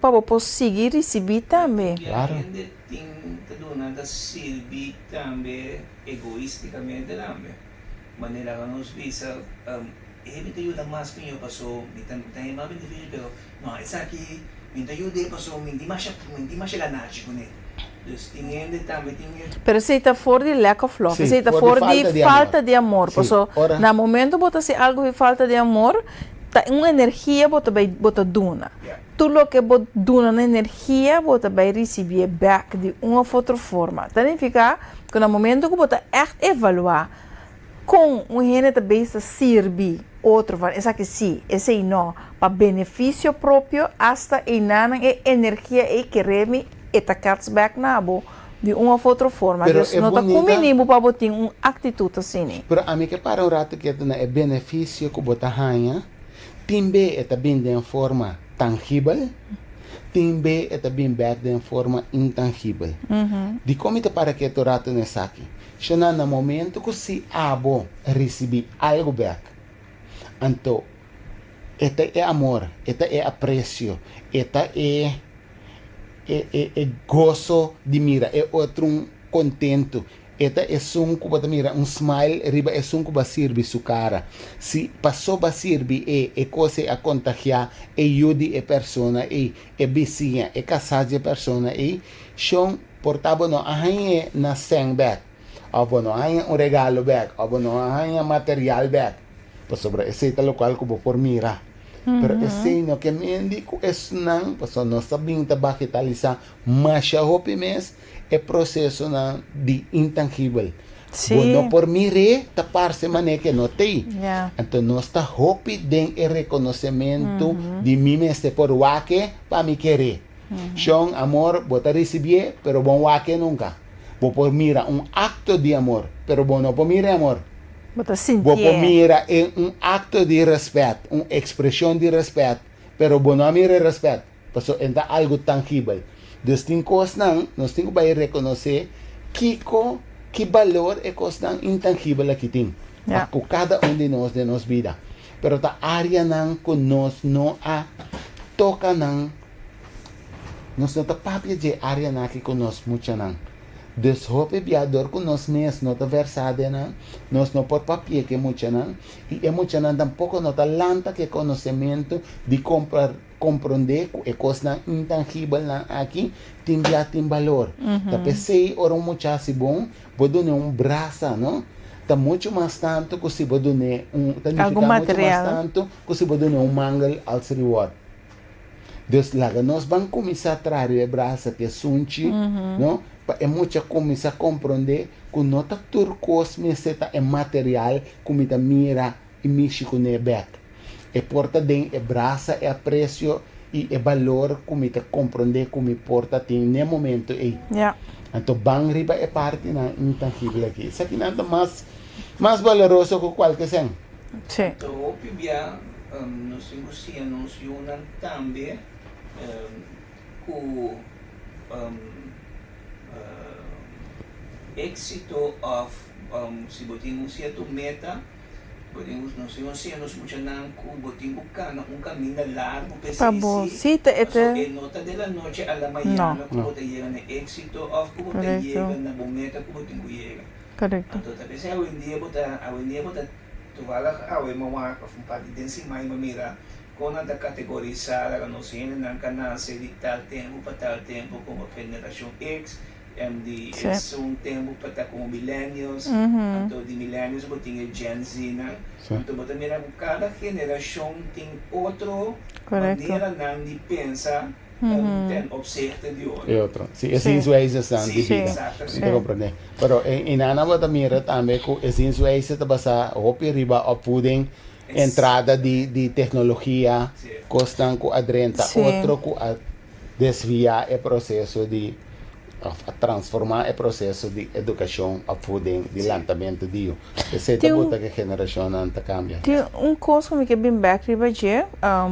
pa bo por sigui risibí tambe. Claro. Hende tin ta duna ta sirbi tambe egoísticamente tambe. Manera ku nos bisa, e mi ta yuda mas mihó paso mi ta haña mas benefisio pero no esaki mi ta yud'é paso mi tin masha mi tin masha ganashi kuné. Dus tin hende tambe tin e. Pero esei ta for di lack of love, Sí, esei ta for for di di falta di amor. falta di amor. Sí, Paso ora. na momento bo ta hasi algu di falta di amor, ta un energia bo ta bai bo ta duna. Tur loke bo duna na energia bo ta bai risibié bèk di un òf otro forma. Ta nifiká ku na momento ku bo ta ègt evaluá kon un hende ta bezig ta sirbi otro van esaki sí, esei no, pa benefisio propio, asta einanan e energia ei kere mi e ta kats bèk na bo di un òf otro forma. Pero Dus e no ta bunita. kumbiní bo pa bo tin un aktitut asina. Pero ami ke para un rato ketu na e benefisio ku bo ta haña. Tin be e ta bin den forma tangibel, tin be e ta bin bek den forma intangibel. Dikon mi ta para ketu rato na esaki? Shona na momento ku si abo risibí algu bek, anto e ta e amor, e ta e apresio, e ta e e e e goso di mira e otrun kontentu, E ta esun ku bo ta mira un smile riba esun ku bo a sirbi su kara. Si paso bo a sirbi e, e kos ei a kontagiá e yu di e persona ei, e bisiña, e kasá dje persona ei, shon, por ta bo no a hañ'é na sèn bèk, òf bo no a haña un regalo bèk, òf bo no a haña material bèk, pasobra esei ta lokual ku bo por mira. Pero esei no ke mendi ku esnan, pasobra nos ta bin ta bagitalisá masha hopi mes, E procesonan di intangibel. Sí. Bo no por mir'é, ta parse manera ke no t'ei. Ja. Anto nos ta hopi den e rekonosementu di mi mester por wak-e pa mi ker'é. Shon, amor, bo ta risibié, pero bo no wak-e nunka. Bo por mira un akto di amor, pero bo no por mira e amor. Bo ta Bo sintié. por mira e un akto di rèspèt, un ekspreshon di rèspèt, pero bo no a mira e rèspèt. Pasobra e ta algu tangibel. Dus tin kosnan nos tin ku bai rekonosé kiko, ki balor e kosnan intangibel aki tin pa ku kada un di nos den nos bida. Pero ta áreanan ku nos no a toka nan, nos no ta papia dje áreanan aki ku nos muchanan. Dus hopi bia dor ku nos mes no ta versá den nan, nos no por papia ku e muchanan i e muchanan tampoko no ta lanta ku e konosementu di Komprondé ku e kosnan intangibelnan aki tin bia tin balor. Ta p'esei ora un mucha hasi bon, bo dun'é un brasa, no? Ta muchu mas tantu ku si bo dun'é un, ta Algun nifiká muchu mas material. tantu ku si bo dun'é un mangel als reward. Dus laga nos ban kuminsá traha riba e brasa ku e sunchi, no? Pa e mucha kuminsá komprondé ku no ta tur kos mester ta e material ku mi ta mira i mishi kuné bèk. E por ta den e brasa, e aprecio y e balor cu mi ta comprende cu mi por ta tin n'e momento ey. Ja. Anto ban riba e partinan intangible aki. Esakinan ta mas mas baloroso cu cualke sen. Sí. Anto hopi bia nos tin cu siña nos yunan tambe cu exito of si bo tin un cierto meta, Bo tin ku nos tin siña nos muchanan ku bo tin ku kana un kaminda largu p'esei Pa bo si, sí ta e paso te. e no ta de la noche a la No. mañana ku bo ta yega na éksito òf ku bo ta Korekto. yega na bo meta ku bo tin ku yega. Korekto. Anto ta p'esei awendia bo ta awendia bo ta tovallig awe mi a wak òf un par di den siman mi a mira kon nan ta kategorisá laga nos hendenan ka nase di tal tempu pa tal tempu komo generashon X, MD, Sí. Esun tempu pa ta komo millennials, anto di millennials bo tin e Gen Z nan. Sí. Anto bo ta mira ku kada generashon tin otro Korekto. maneranan di pensa ten opzichte di otro. E otro. Sí, e Sí. zienswijzesnan di Sí, Sí. bida. Mi exactamente. ta Sí. komprendé. Pero e inana bo ta mira tambe ku e zienswijze ta basá hopi riba opvoeding, entrada di di teknologia, Sí. kosnan ku a drenta Sí. otro ku a desviá e proseso di òf a transformá e proseso di edukashon, opvoeding, di lantamentu di yu. Esei ta Tin un buta ku e generashonnan ta kambia. Tin un kos ku mi ke bin bèk riba dje,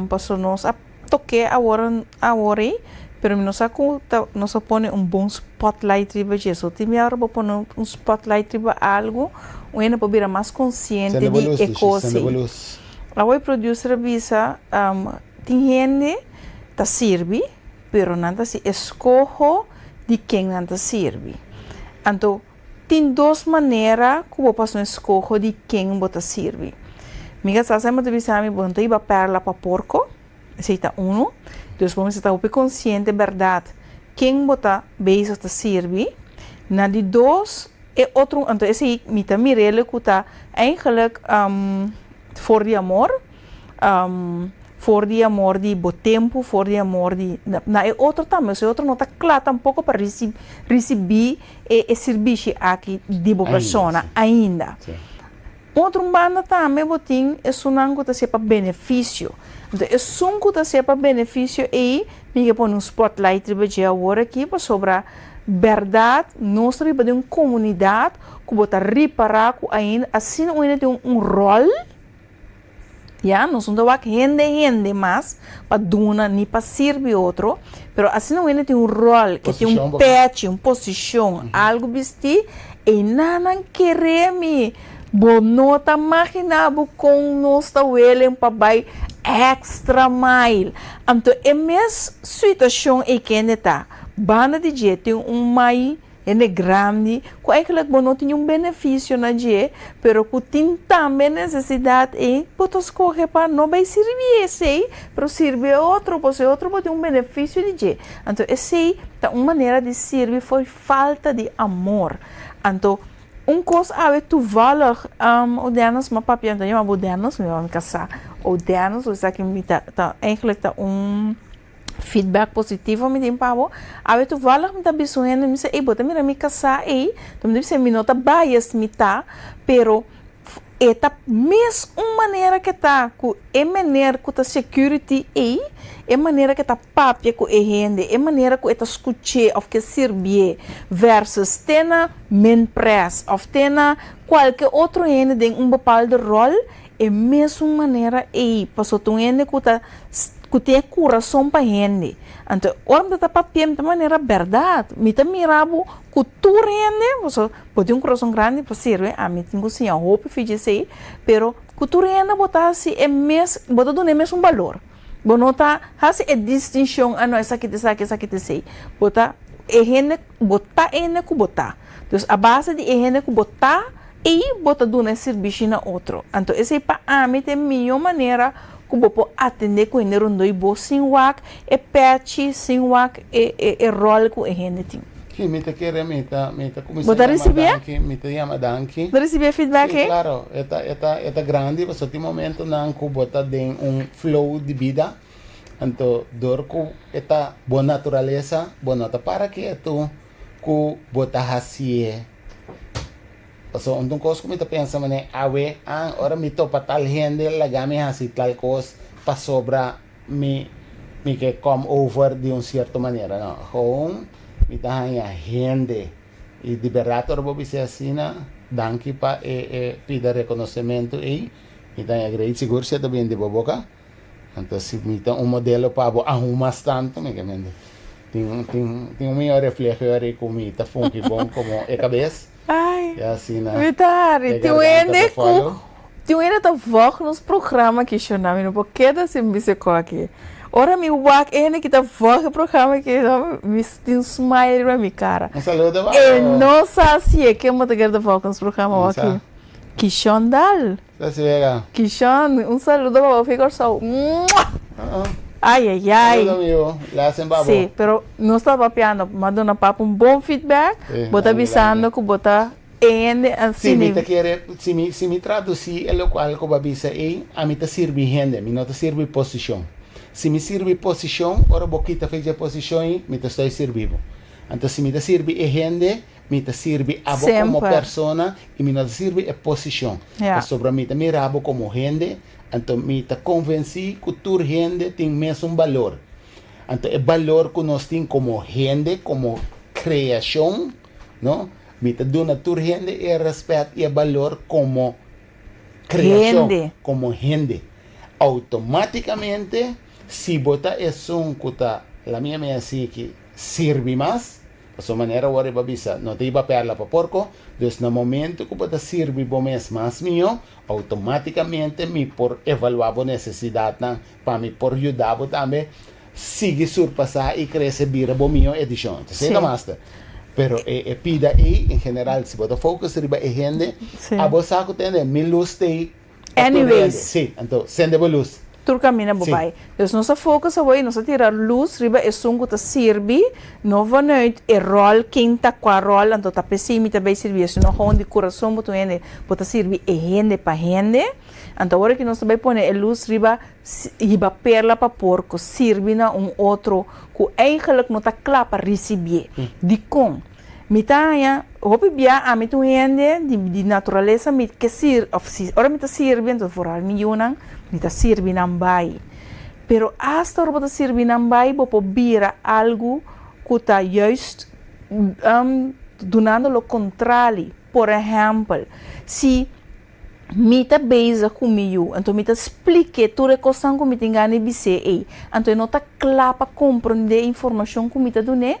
pasobra nos a tok'é awor awor ei, Pero mi no sa ku ta nos a pone un bon spotlight riba dje. So tin bia ora bo pone un spotlight riba algu, un hende por bira mas konsiente Sende bo di lus, e Dushi, kos sende bo ei. lus. Awo e producer a bisa, tin hende ta sirbi, pero nan ta hasi eskoho di ken nan ta sirbi. Anto tin dos manera ku bo por hasi un eskoho di ken bo ta sirbi. Mi kasá semper ta bisa mi, bo no ta hiba pèrla pa porko. Esei ta unu. Dus bo mester ta hopi konsiente bèrdat ken bo ta bezig ta sirbi. Na di dos, e otro, anto esei mi ta mir'el ku ta eigenlijk for di amor, for di amor di bo tempu, for di amor di na e otro tambe, pasobra e otro no ta kla tampoko pa risibí e sirbishi aki di bo persona ainda. Otro un banda tambe bo tin esunnan ku ta hasié pa benefisio. Anto esun ku ta hasié pa benefisio ei mi ke pone un spotlight riba dje awor aki pasobra bèrdat nos ta biba den un komunidat ku bo ta ripará ku ainda asina un hende tin un ròl, ya, nos no ta wak hende hende mas pa duna ni pa sirbi otro, pero asina un hende tin un ròl, ke tin un pèchi, un posishon, algu bistí, einan nan kere mi. Bo no ta maginá bo kon nos ta welen pa bai extra mile. Anto e mes situashon ei kende ta, banda di dje tin un mai hende grandi ku eigenlijk bo no tin niun benefisio na dje, pero ku tin tambe nesesidat ei, bo ta skohe pa no bai sirbi esei, pero sirbi e otro, pasobra e otro bo tin un benefisio di dje. Anto esei ta un manera di sirbi for falta di amor. Anto Un kos awe toevallig, o Dennis, mi a papia, mi ta yama bo Dennis, mi a kasá, o Dennis, esaki mi ta, ta eigenlijk ta un feedback positivo mi tin pa bo. Awe toevallig mi ta bisa un hende, mi bisa, ey, bo ta mira mi kasá ey? Mi ta bisa, mi no ta bias mi ta, pero E ta mes un manera ke ta ku e meneer ku ta security ei, e manera ke ta papia ku e hende, e manera ku e ta skuch'é òf ke sirbié versus te na minpres òf te na kualke otro hende den un bepaalde ròl, e mesun manera ei. Pasobra ta un hende ku ta ku tin e kurason pa hende. Anto ora mi ta ta papia mi ta manera bèrdat, mi ta mira bo ku tur hende, pasobra Bo tin un kurason grandi pa sirbi, ami tin ku siña hopi fiji esei, pero ku tur hende bo ta hasi e mes, bo ta duna e mesun balor. Bo no ta hasi e distinshon, a no esaki ta esaki, esaki ta esei. Bo ta e hende, bo ta e hende ku bo ta. Dus a base di e hende ku bo ta ei bo ta duna e sirbishi na otro. Anto esei pa ami ta e mihó manera ku bo por atendé ku hende rondó i bo sin wak e pèchi, sin wak e e ròl ku e hende tin. Sí, mi ta kere, mi ta, mi ta kuminsá Bo ta yama risibié? danki, mi ta yama danki. Bo ta risibié feedback Sí, ei? klaro, e ta, e ta, e ta grandi pasobra tin momentonan ku bo ta den un flow di bida, anto dor ku e ta bo naturalesa, bo no ta para ketu ku bo ta hasié. Pasobra un ta un kos ku mi ta pensa manera awe, ah, ora mi topa tal hende laga mi hasi tal kos pasobra Mi mi ke come over di un cierto manera no gewoon mi ta haña hende y di berdad ora bo bisa asina danki pa e e pida reconocemento ey mi ta haña great sigur si e ta bini di bo boca anto si mi ta un modelo pa bo aun mas tanto mi ke mende tin tin tin un miho refleho ari cu mi ta fungi bon como e cabes Ay y asina mi ta hari e tin un garganta hende ta cu follow. Tin un hende ta vòg nos programa aki shona mi no por keda sin bisa e kos aki. Ora mi wak e hende ki ta vòg e programa aki mi tin un smile riba mi kara. Un saludo pa E bo. no sa si e ken bo ta kere ta vòg nos programa Mi sa. aki. Kishon Dal. Sa si wega. Kishon, un saludo pa bo fi Kòrsou. Mua! Ay ay ay. Saludo amigo. Lasen pa bo. Si, pero nos ta papiando, mi a duna papa un bon feedback. Si, Bo ta danki, danki. bisando ku bo ta Hende Si mi asina. ta kere, si mi, si mi traducí e locual cu bo a bisa ey, ami ta sirbi hende, mi no ta sirbi posicion. Si mi sirbi posicion, ora bo kita fecha e posicion ey, mi ta stoy sirbi bo. Anto si mi ta sirbi e hende, mi ta sirbi abo como Semper. persona y mi no ta sirbi e posicion. Ja. Pasobra mi ta mira bo como hende, anto mi ta convencí cu tur hende tin mesun balor. Anto e balor cu nos tin como hende, como creacion, no? Mi ta duna tur hende e rèspèt i e balor komo kreashon, Hende. komo hende. Outomátikamente, si bo ta esun ku ta La mia mi hasi ki sirbi mas, pasobra manera awor riba bisa no ta hiba perla pa porko, dus na momento ku bo ta sirbi bo mes mas mihó, outomátikamente mi por evaluá bo nesesidatnan pa mi por yuda bo tambe sigui surpasá i krese bira bo mihó edishon. Entonces esei ta master. Pero e e pida ei en general si bo ta focus riba e hende, abo sa ku tende mi lus ta ei pa tur hende. Anyways. Sí, anto sende bo lus. Tur kaminda bo bai. Dus nos a focus awor i nos a tira lus riba esun ku ta sirbi, no vanuit e ròl ken ta kua ròl, anto ta p'esei mi ta bai sirbi esei, no gewoon di kurason bo ta un hende, bo ta sirbi e hende pa hende. Anto awor aki nos ta bai pone e lus riba hiba perla pa porko, sirbi na un otro ku eigenlijk no ta kla pa risibié. Dikon? Mi ta haña hopi bia ami ta un hende di di naturalesa mi ke sir of si ora mi ta sirbi anto foral mi yunan mi ta sirbi nan bai. Pero asta ora bo ta sirbi nan bai bo por bira algu ku ta juist dunando lo kontrali. Por ehèmpel, si Mi ta bezig ku mi yu, anto mi ta splik'é tur e kosnan ku mi tin gana di bis'é ei. Anto e no ta kla pa komprondé e informashon ku mi ta dun'é,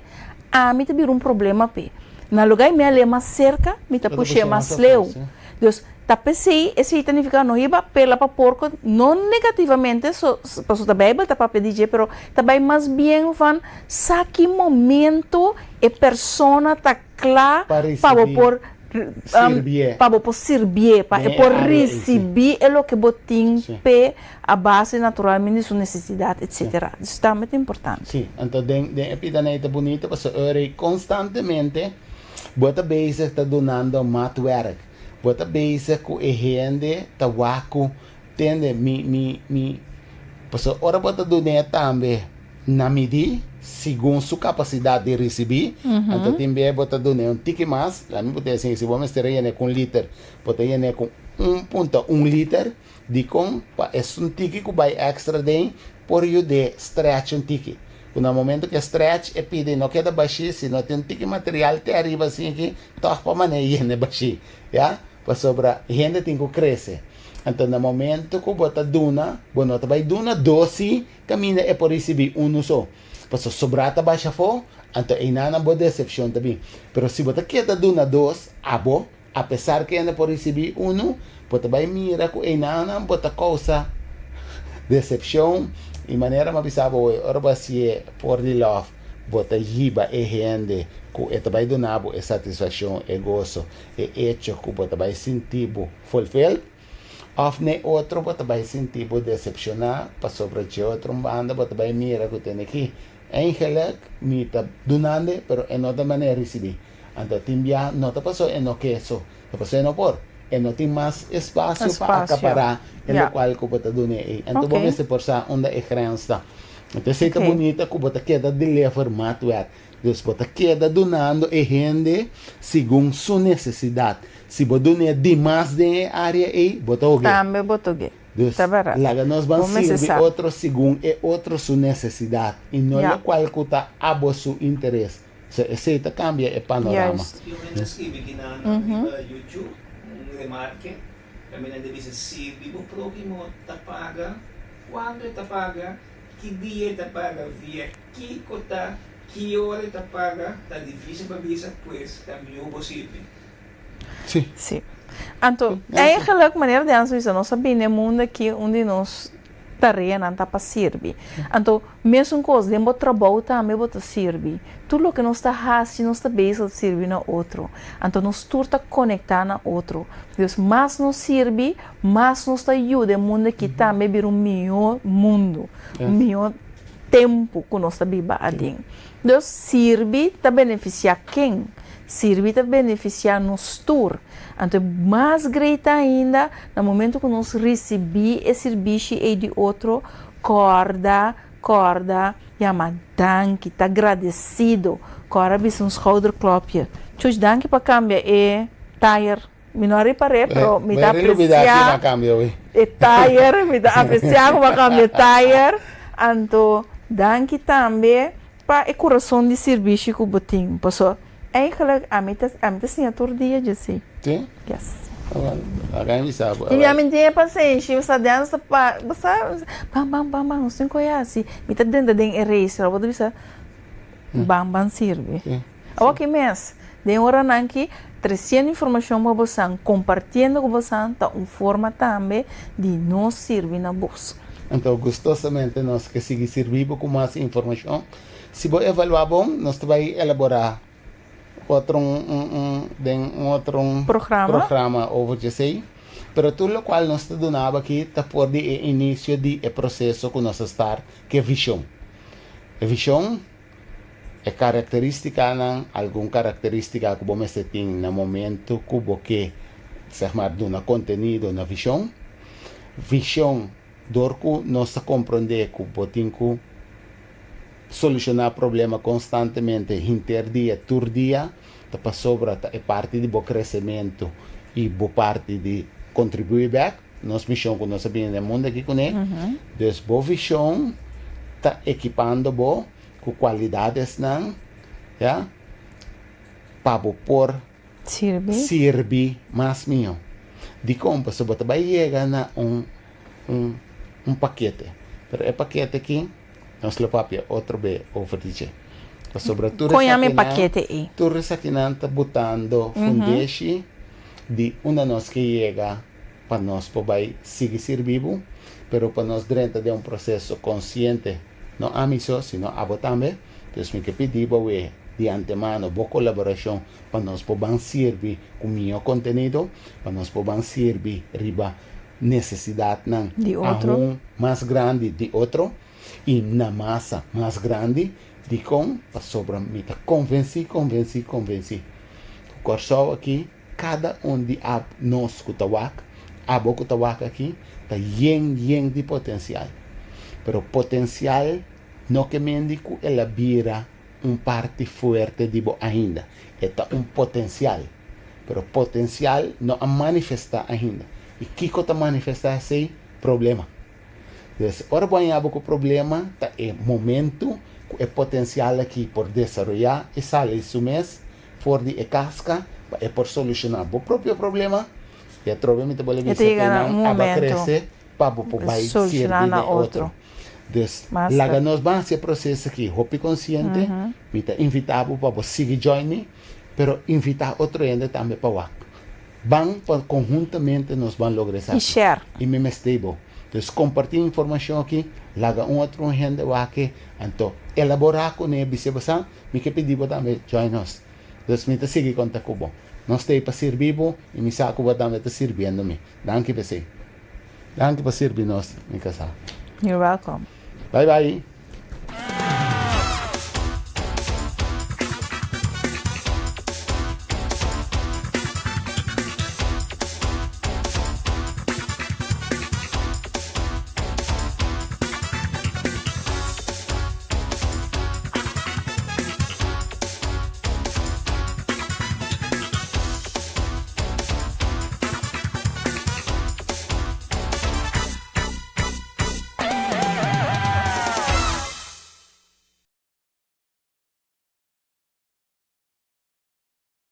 ami ta bira un problema p'e. Na lugá di mi al'é mas serka, mi ta push'é mas leu. Dus, ta p'esei, esei ta nifiká no hiba pela pa porko, no negativamente, so, pasobra ta Beibel ta papia di dje, pero ta bai mas bien van sa ki momento e persona ta kla pa bo por pa bo por sirbié, pa e por risibí e loke bo tin p'e a base naturalmente di su nesesidat etsetera. Dus tambe ta importante. Sí, anto den den e pida nei ta bunito pasobra ora ei konstantemente bo ta bezig ta dunando maatwerk, bo ta bezig ku e hende ta wak ku tende mi mi mi pasobra ora bo ta dun'é tambe na midí segun su kapasidat di risibí, anto tin bia bo ta dun'é un tiki mas, la mi por ta disi si bo mester a yen'é ku un liter, bo ta yen'é ku 1.1 liter, dikon? Pa esun tiki ku bai èkstra den por yud'é stretch un tiki, ku na momento ku e stretch e pida i no keda bashí, si no tin un tiki material te ariba asin'aki tòg pa manera yen'é bashí, ya. Pasobra hende tin ku krese. Anto na momento ku bo ta duna, bo no ta bai duna dosi kaminda e por risibí unu so. Pasobra sobrá ta basha afó, anto einan bo desepshon ta bin. Pero si bo ta keda duna dos, abo, apesar ku hende por risibí unu, bo ta bai mira ku einan bo ta kousa desepshon. I manera mi a bisa bo hoy, ora bo hasié for di lòf, bo ta hiba e hende ku e ta bai duna bo e satisfakshon, e goso. E echo ku bo ta bai sinti bo fulfilled òf n'e otro bo ta bai sinti bo desepshoná pasobra dje otro un banda bo ta bai mira ku tene ki eigenlijk mi ta dunand'e pero e no ta manera risibí. Anto tin bia no ta pasobra e no ke so, ta pasobra e no por. E no tin mas espasio pa akapará e lokual ku bo ta dun'e ei. Anto bo mester por sa unda e grens ta. Anto esei ta bunita ku bo ta keda deliver maatwerk. Dus bo ta keda dunando e hende segun su nesesidat. Si bo dun'é dimas den e área ei, bo ta hog'é. Tambe bo ta hog'é. Dus, Ta bèrdat. laga nos ban Bo mester sirbi sa. otro segun e otro su nesesidat i no Ya. lokual ku ta abo su interes. So, esei ta kambia e panorama. Juist. Tin un hende a skibi ki nan riba YouTube, un remarke, kaminda nan ta bisa, Sirbi bo próhimo ta paga, kuantu e ta paga, ki dia e ta paga, via Kiko ta ki ora e ta paga ta dificil pa bisa pues ta miho bo sirbi. Sí. Sí. Anto, eigenlijk, manera di Hans bisa, nos a bini e mundo aki un di nos tareanan ta pa sirbi. Anto, mesun kos, den bo trabou tambe bo ta sirbi. Tur loke nos ta hasi, nos ta bezig ta sirbi na otro. Anto, nos tur ta konektá na otro. Dus, mas nos sirbi, mas nos ta yuda e mundo aki tambe bira un mihó mundo, un mihó tempu ku nos ta biba aden. Dus sirbi ta benefisiá ken? Sirbi ta benefisiá nos tur. Anto e mas great ainda, na momentu ku nos risibí e sirbishi ei di otro, kòrda, kòrda, yama danki, ta gradesido. Kòrda bisa un schouderklopje. Chuch, danki pa kambia e tayer. Mi no a ripar'é, pero mi ta apresiá e tayer, mi ta apresiá ku bo a kambia e tayer. Anto danki tambe pa e kurason di sirbishi ku bo tin. Pasobra eigenlijk ami ta ami ta siña tur dia dje si. Sí? Yes. Laga mi bisa bo. I mi tin e pasenshi, bo sa den sa pa, bo sa, ban ban ban ban, nos tin ku hasi. Mi ta drenta den e race, pero bo ta bisa, ban ban sirbi. Awor ki mes, den oranan ki tresiendo informashon pa bosan, kompartiendo ku bosan ta un forma tambe di nos sirbi na boso. Anto gustosamente nos ke sigui sirbi bo ku mas informashon. Si bo evaluá bon, nos ta bai elaborá otro un den un otro Programa. programa over djesei. Pero tur lokual nos ta duna bo aki ta for di e inisio di e proseso ku nos a start ku e vishon. E vishon. E karakteristikanan, algun karakteristika ku bo mester tin na momento ku bo ke, zeg maar, duna kontenido na vishon. Vishon, dor ku nos ta komprondé ku bo tin ku solushoná problema konstantemente hinter dia, tur dia, ta pasobra ta e parti di bo kresementu i bo parti di kontribuí bèk. Nos mishon ku nos a bini na e mundu aki kuné. Dus bo vishon ta ekipando bo ku kualidadesnan, ya, pa bo por Sirbi. sirbi mas mihó. Dikon? Pasobra bo ta bai yega na un un un pakete, pero e pakete aki nos lo papia otro be over di dje. Pasobra tur Kon yama e esakinan, pakete ei? tur esakinan ta butando fundeshi di unda nos ke yega pa nos por bai sigui sirbi bo, pero pa nos drenta den un proseso konsiente. No ami so, sino abo tambe. Dus mi ke pidi bo awe di antemano bo kolaborashon pa nos por ban sirbi ku mihó kontenido, pa nos por ban sirbi riba nesesidatnan Di otro. aun mas grandi di otro i na masa mas grandi. Dikon? Pasobra mi ta konvensí, konvensí, konvensí ku Kòrsou aki kada un di ab nos ku ta wak, abo ku ta wak aki, ta yen yen di potensial. Pero potensial no ke mendi ku el a bira un parti fuerte di bo ainda. E ta un potensial, pero potensial no a manifestá ainda. I kiko ta manifestá esei? Problema. Des, ora bo haña bo ku problema, ta e momentu ku e potensial aki por desaroyá i sali su mes for di e kaska pa e por solushoná bo propio problema i atrobe mi ta bole E bisa ta ku yega na nan un aba momento krese pa bo por bai solushoná sirbi na den otro. otro. Dus Master. laga nos ban hasi e proseso aki hopi konsiente, mi ta invitá bo pa bo sigui join mi, pero invitá otro hende tambe pa wak. Ban pa konhuntamente nos ban logra I esaki. share. I mi mester bo. Dus kompartí informashon aki, laga un otro hende wak e, anto elaborá kuné, bis'é bo sa, Mi ke pidi bo tambe join nos. Dus mi ta sigui konta ku bo. Nos ta ei pa sirbi bo i mi sa ku bo tambe ta sirbiendo mi. Danki p'esei. Danki pa sirbi nos, mi kasá. You're welcome. Bye bye.